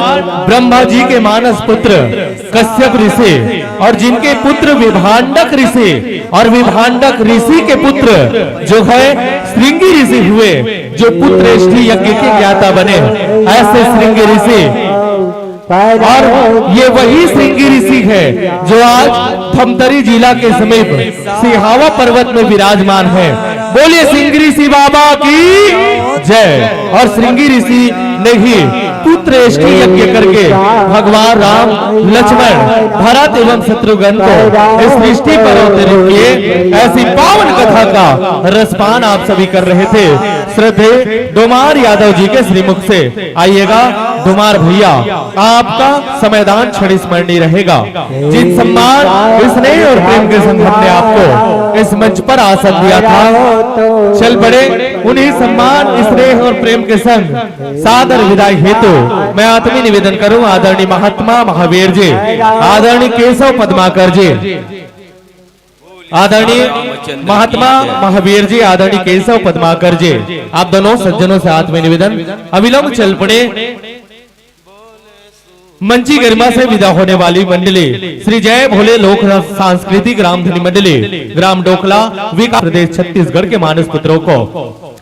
ब्रह्मा जी के मानस पुत्र कश्यप ऋषि और जिनके पुत्र विभांडक ऋषि और विभांडक ऋषि के पुत्र जो है श्रृंगी ऋषि हुए, जो पुत्रेष्ठि यज्ञ के ज्ञाता बने, ऐसे श्रृंगी ऋषि। और ये वही श्रृंगी ऋषि है जो आज धमतरी जिला के समीप सिहावा पर्वत में विराजमान है। बोलिए श्रृंगी ऋषि बाबा की जय। और श्रृंगी ऋषि ने ही पुत्र यज्ञ करके भगवान राम, लक्ष्मण, भरत एवं शत्रुघ्न को इस सृष्टि पर अवतरित किए। ऐसी पावन कथा का रसपान आप सभी कर रहे थे श्रद्धेय डोमार यादव जी के श्रीमुख से। आइएगा डोमार भैया, आपका समयदान क्षण स्मरणीय रहेगा। जिन सम्मान, स्नेह और प्रेम के संग हमने आपको इस मंच पर आसन दिया था, चल पड़े उन्हीं सम्मान, स्नेह और प्रेम के संग सादर विदाई हेतु मैं आत्मीय निवेदन करूं आदरणीय महात्मा महावीर जी, आदरणीय केशव पद्माकर जी, आदरणीय महात्मा महावीर जी, आदरणीय केशव पद्माकर जी, आप दोनों सज्जनों से आत्मीय निवेदन, अविलंब चल पड़े मंची गरिमा से विदा होने वाली मंडली श्री जय भोले लोक सांस्कृतिक रामधुनी मंडली, ग्राम डोकला, विकास प्रदेश छत्तीसगढ़ के मानस पुत्रों को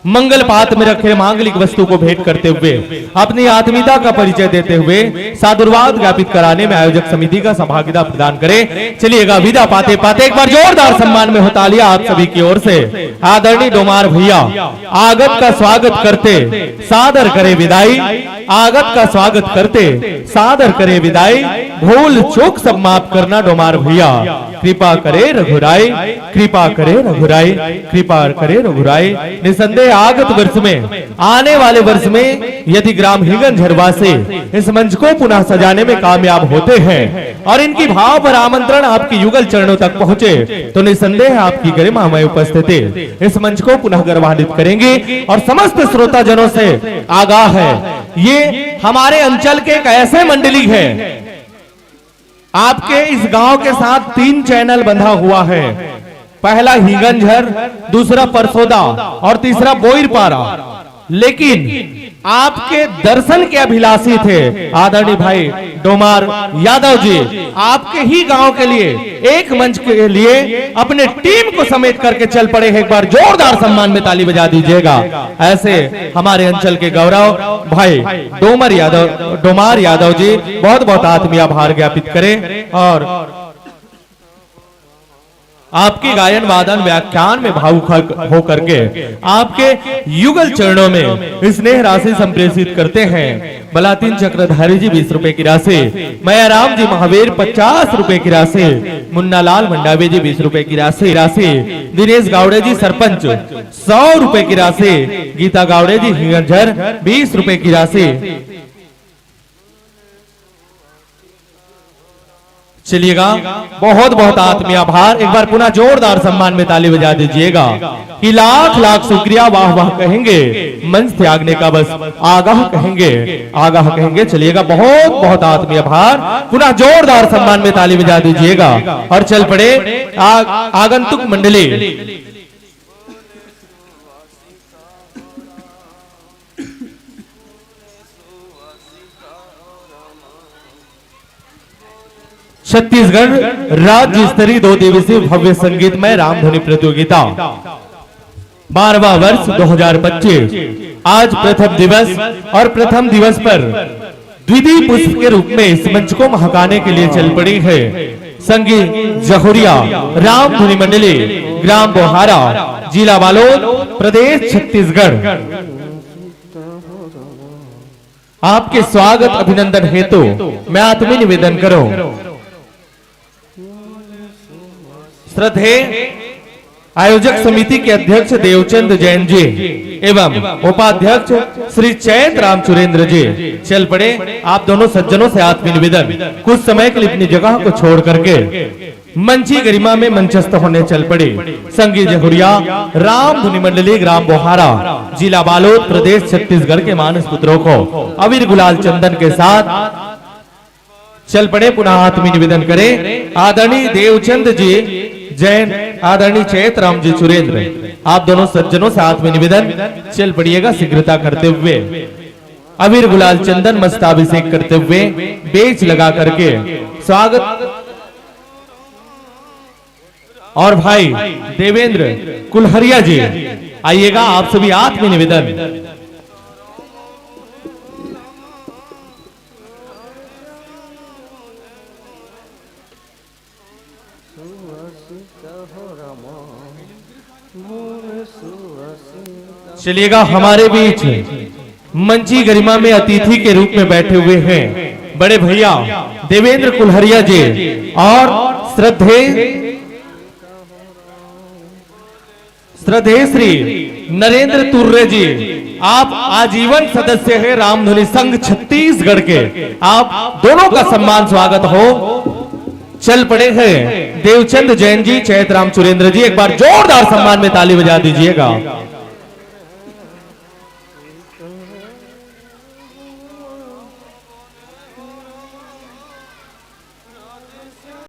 मंगल पात्र में रखे मांगलिक वस्तु को भेंट करते हुए अपनी आत्मीयता का परिचय देते हुए साधुवाद ज्ञापित कराने में आयोजक समिति का सभागिता प्रदान करे। चलिएगा विदा पाते पाते एक बार जोरदार सम्मान में हो तालियां आप सभी की ओर से। आदरणीय डोमार भैया आगत का स्वागत करते सादर करे विदाई, आगत का स्वागत करते सादर करे विदाई, भूल चूक सब माफ करना डोमार भैया, कृपा करे रघुराई, कृपा करे रघुराई, कृपा करे रघुराई। निसंदेह आगत वर्ष में, आने वाले वर्ष में यदि ग्राम हिंगन झरवा से इस मंच को पुनः सजाने में कामयाब होते हैं और इनकी भाव पर आमंत्रण आपके युगल चरणों तक पहुंचे तो निसंदेह आपकी गरिमामय उपस्थिति इस मंच को पुनः गौरवान्वित करेंगे। और समस्त श्रोता जनों से आगाह है, ये हमारे अंचल के एक ऐसे मंडली है, आपके इस गांव के साथ तीन चैनल बंधा हुआ है, पहला हिंगनझर, दूसरा परसोदा और तीसरा बोईरपारा। लेकिन आपके दर्शन के अभिलाषी थे आदरणीय भाई डोमार यादव जी, आपके ही गांव के लिए एक मंच के लिए अपने टीम को समेत करके चल पड़े हैं। एक बार जोरदार सम्मान में ताली बजा दीजिएगा। ऐसे हमारे अंचल के गौरव भाई डोमर यादव, डोमार यादव जी बहुत बहुत आत्मीय आभार ज्ञापित करें और आपके गायन वादन व्याख्यान में भावुक होकर के आपके युगल चरणों में स्नेह राशि संप्रेषित करते हैं। बलातीन चक्रधारी जी बीस रुपए की राशि, मयाराम जी महावीर पचास रुपए की राशि, मुन्नालाल मंडावी जी बीस रुपए की राशि, राशि दिनेश गावड़े जी सरपंच सौ रुपए की राशि, गीता गावड़े जी हिंगनझर बीस रुपए की राशि। चलिएगा, बहुत बहुत आत्मीय आभार। एक बार पुनः जोरदार सम्मान में ताली बजा दीजिएगा कि लाख लाख शुक्रिया, वाह वाह कहेंगे, मंच त्यागने का बस आगाह कहेंगे, आगाह कहेंगे। चलिएगा, बहुत बहुत आत्मीय आभार, पुनः जोरदार सम्मान में ताली बजा दीजिएगा। और चल पड़े आ, आगंतुक मंडली। छत्तीसगढ़ राज्य स्तरीय दो दिवसीय भव्य संगीतमय रामधुनी प्रतियोगिता बारहवाँ वर्ष दो हज़ार पच्चीस, आज प्रथम दिवस और प्रथम दिवस पर द्वितीय पुष्प के रूप में इस मंच को महकाने के लिए चल पड़ी है संगी जहुरिया रामधुनी मंडली, ग्राम बोहारा, जिला बालोद, प्रदेश छत्तीसगढ़। आपके स्वागत अभिनंदन हेतु मैं आत्मीय निवेदन करूं श्रद्धेय आयोजक समिति के अध्यक्ष देवचंद जैन जी एवं उपाध्यक्ष श्री चैत राम चुरेंद्र जी, चल पड़े। आप दोनों सज्जनों से आत्मीय निवेदन, कुछ समय के लिए अपनी जगह को छोड़ करके मंची गरिमा में मंचस्थ होने चल पड़े। संगी जहुरिया राम धुनी मंडली, ग्राम बोहारा, जिला बालोद, प्रदेश छत्तीसगढ़ के मानस पुत्रों को अबीर गुलाल चंदन के साथ चल पड़े। पुनः आत्मीय निवेदन करें, आदरणीय देवचंद जी जैन, आदरणीय चैत राम जी चुरेंद्र, आप दोनों सज्जनों से आत्मीय निवेदन, चल पड़िएगा शीघ्रता करते हुए। अबीर गुलाल चंदन मस्ताभिषेक करते हुए बेच लगा करके स्वागत। और भाई देवेंद्र कुल्हरिया जी, आइएगा, आप सभी आत्मीय निवेदन। चलिएगा, हमारे बीच मंची गरिमा में अतिथि के रूप में बैठे हुए हैं बड़े भैया देवेंद्र कुल्हरिया जी और श्रद्धेय श्रद्धेय श्री नरेंद्र तुर्रे जी, आप आजीवन सदस्य हैं रामधुनी संघ छत्तीसगढ़ के। आप दोनों का सम्मान स्वागत हो। चल पड़े हैं देवचंद जैन जी, चैत राम चुरेंद्र जी, एक बार जोरदार सम्मान में ताली बजा दीजिएगा।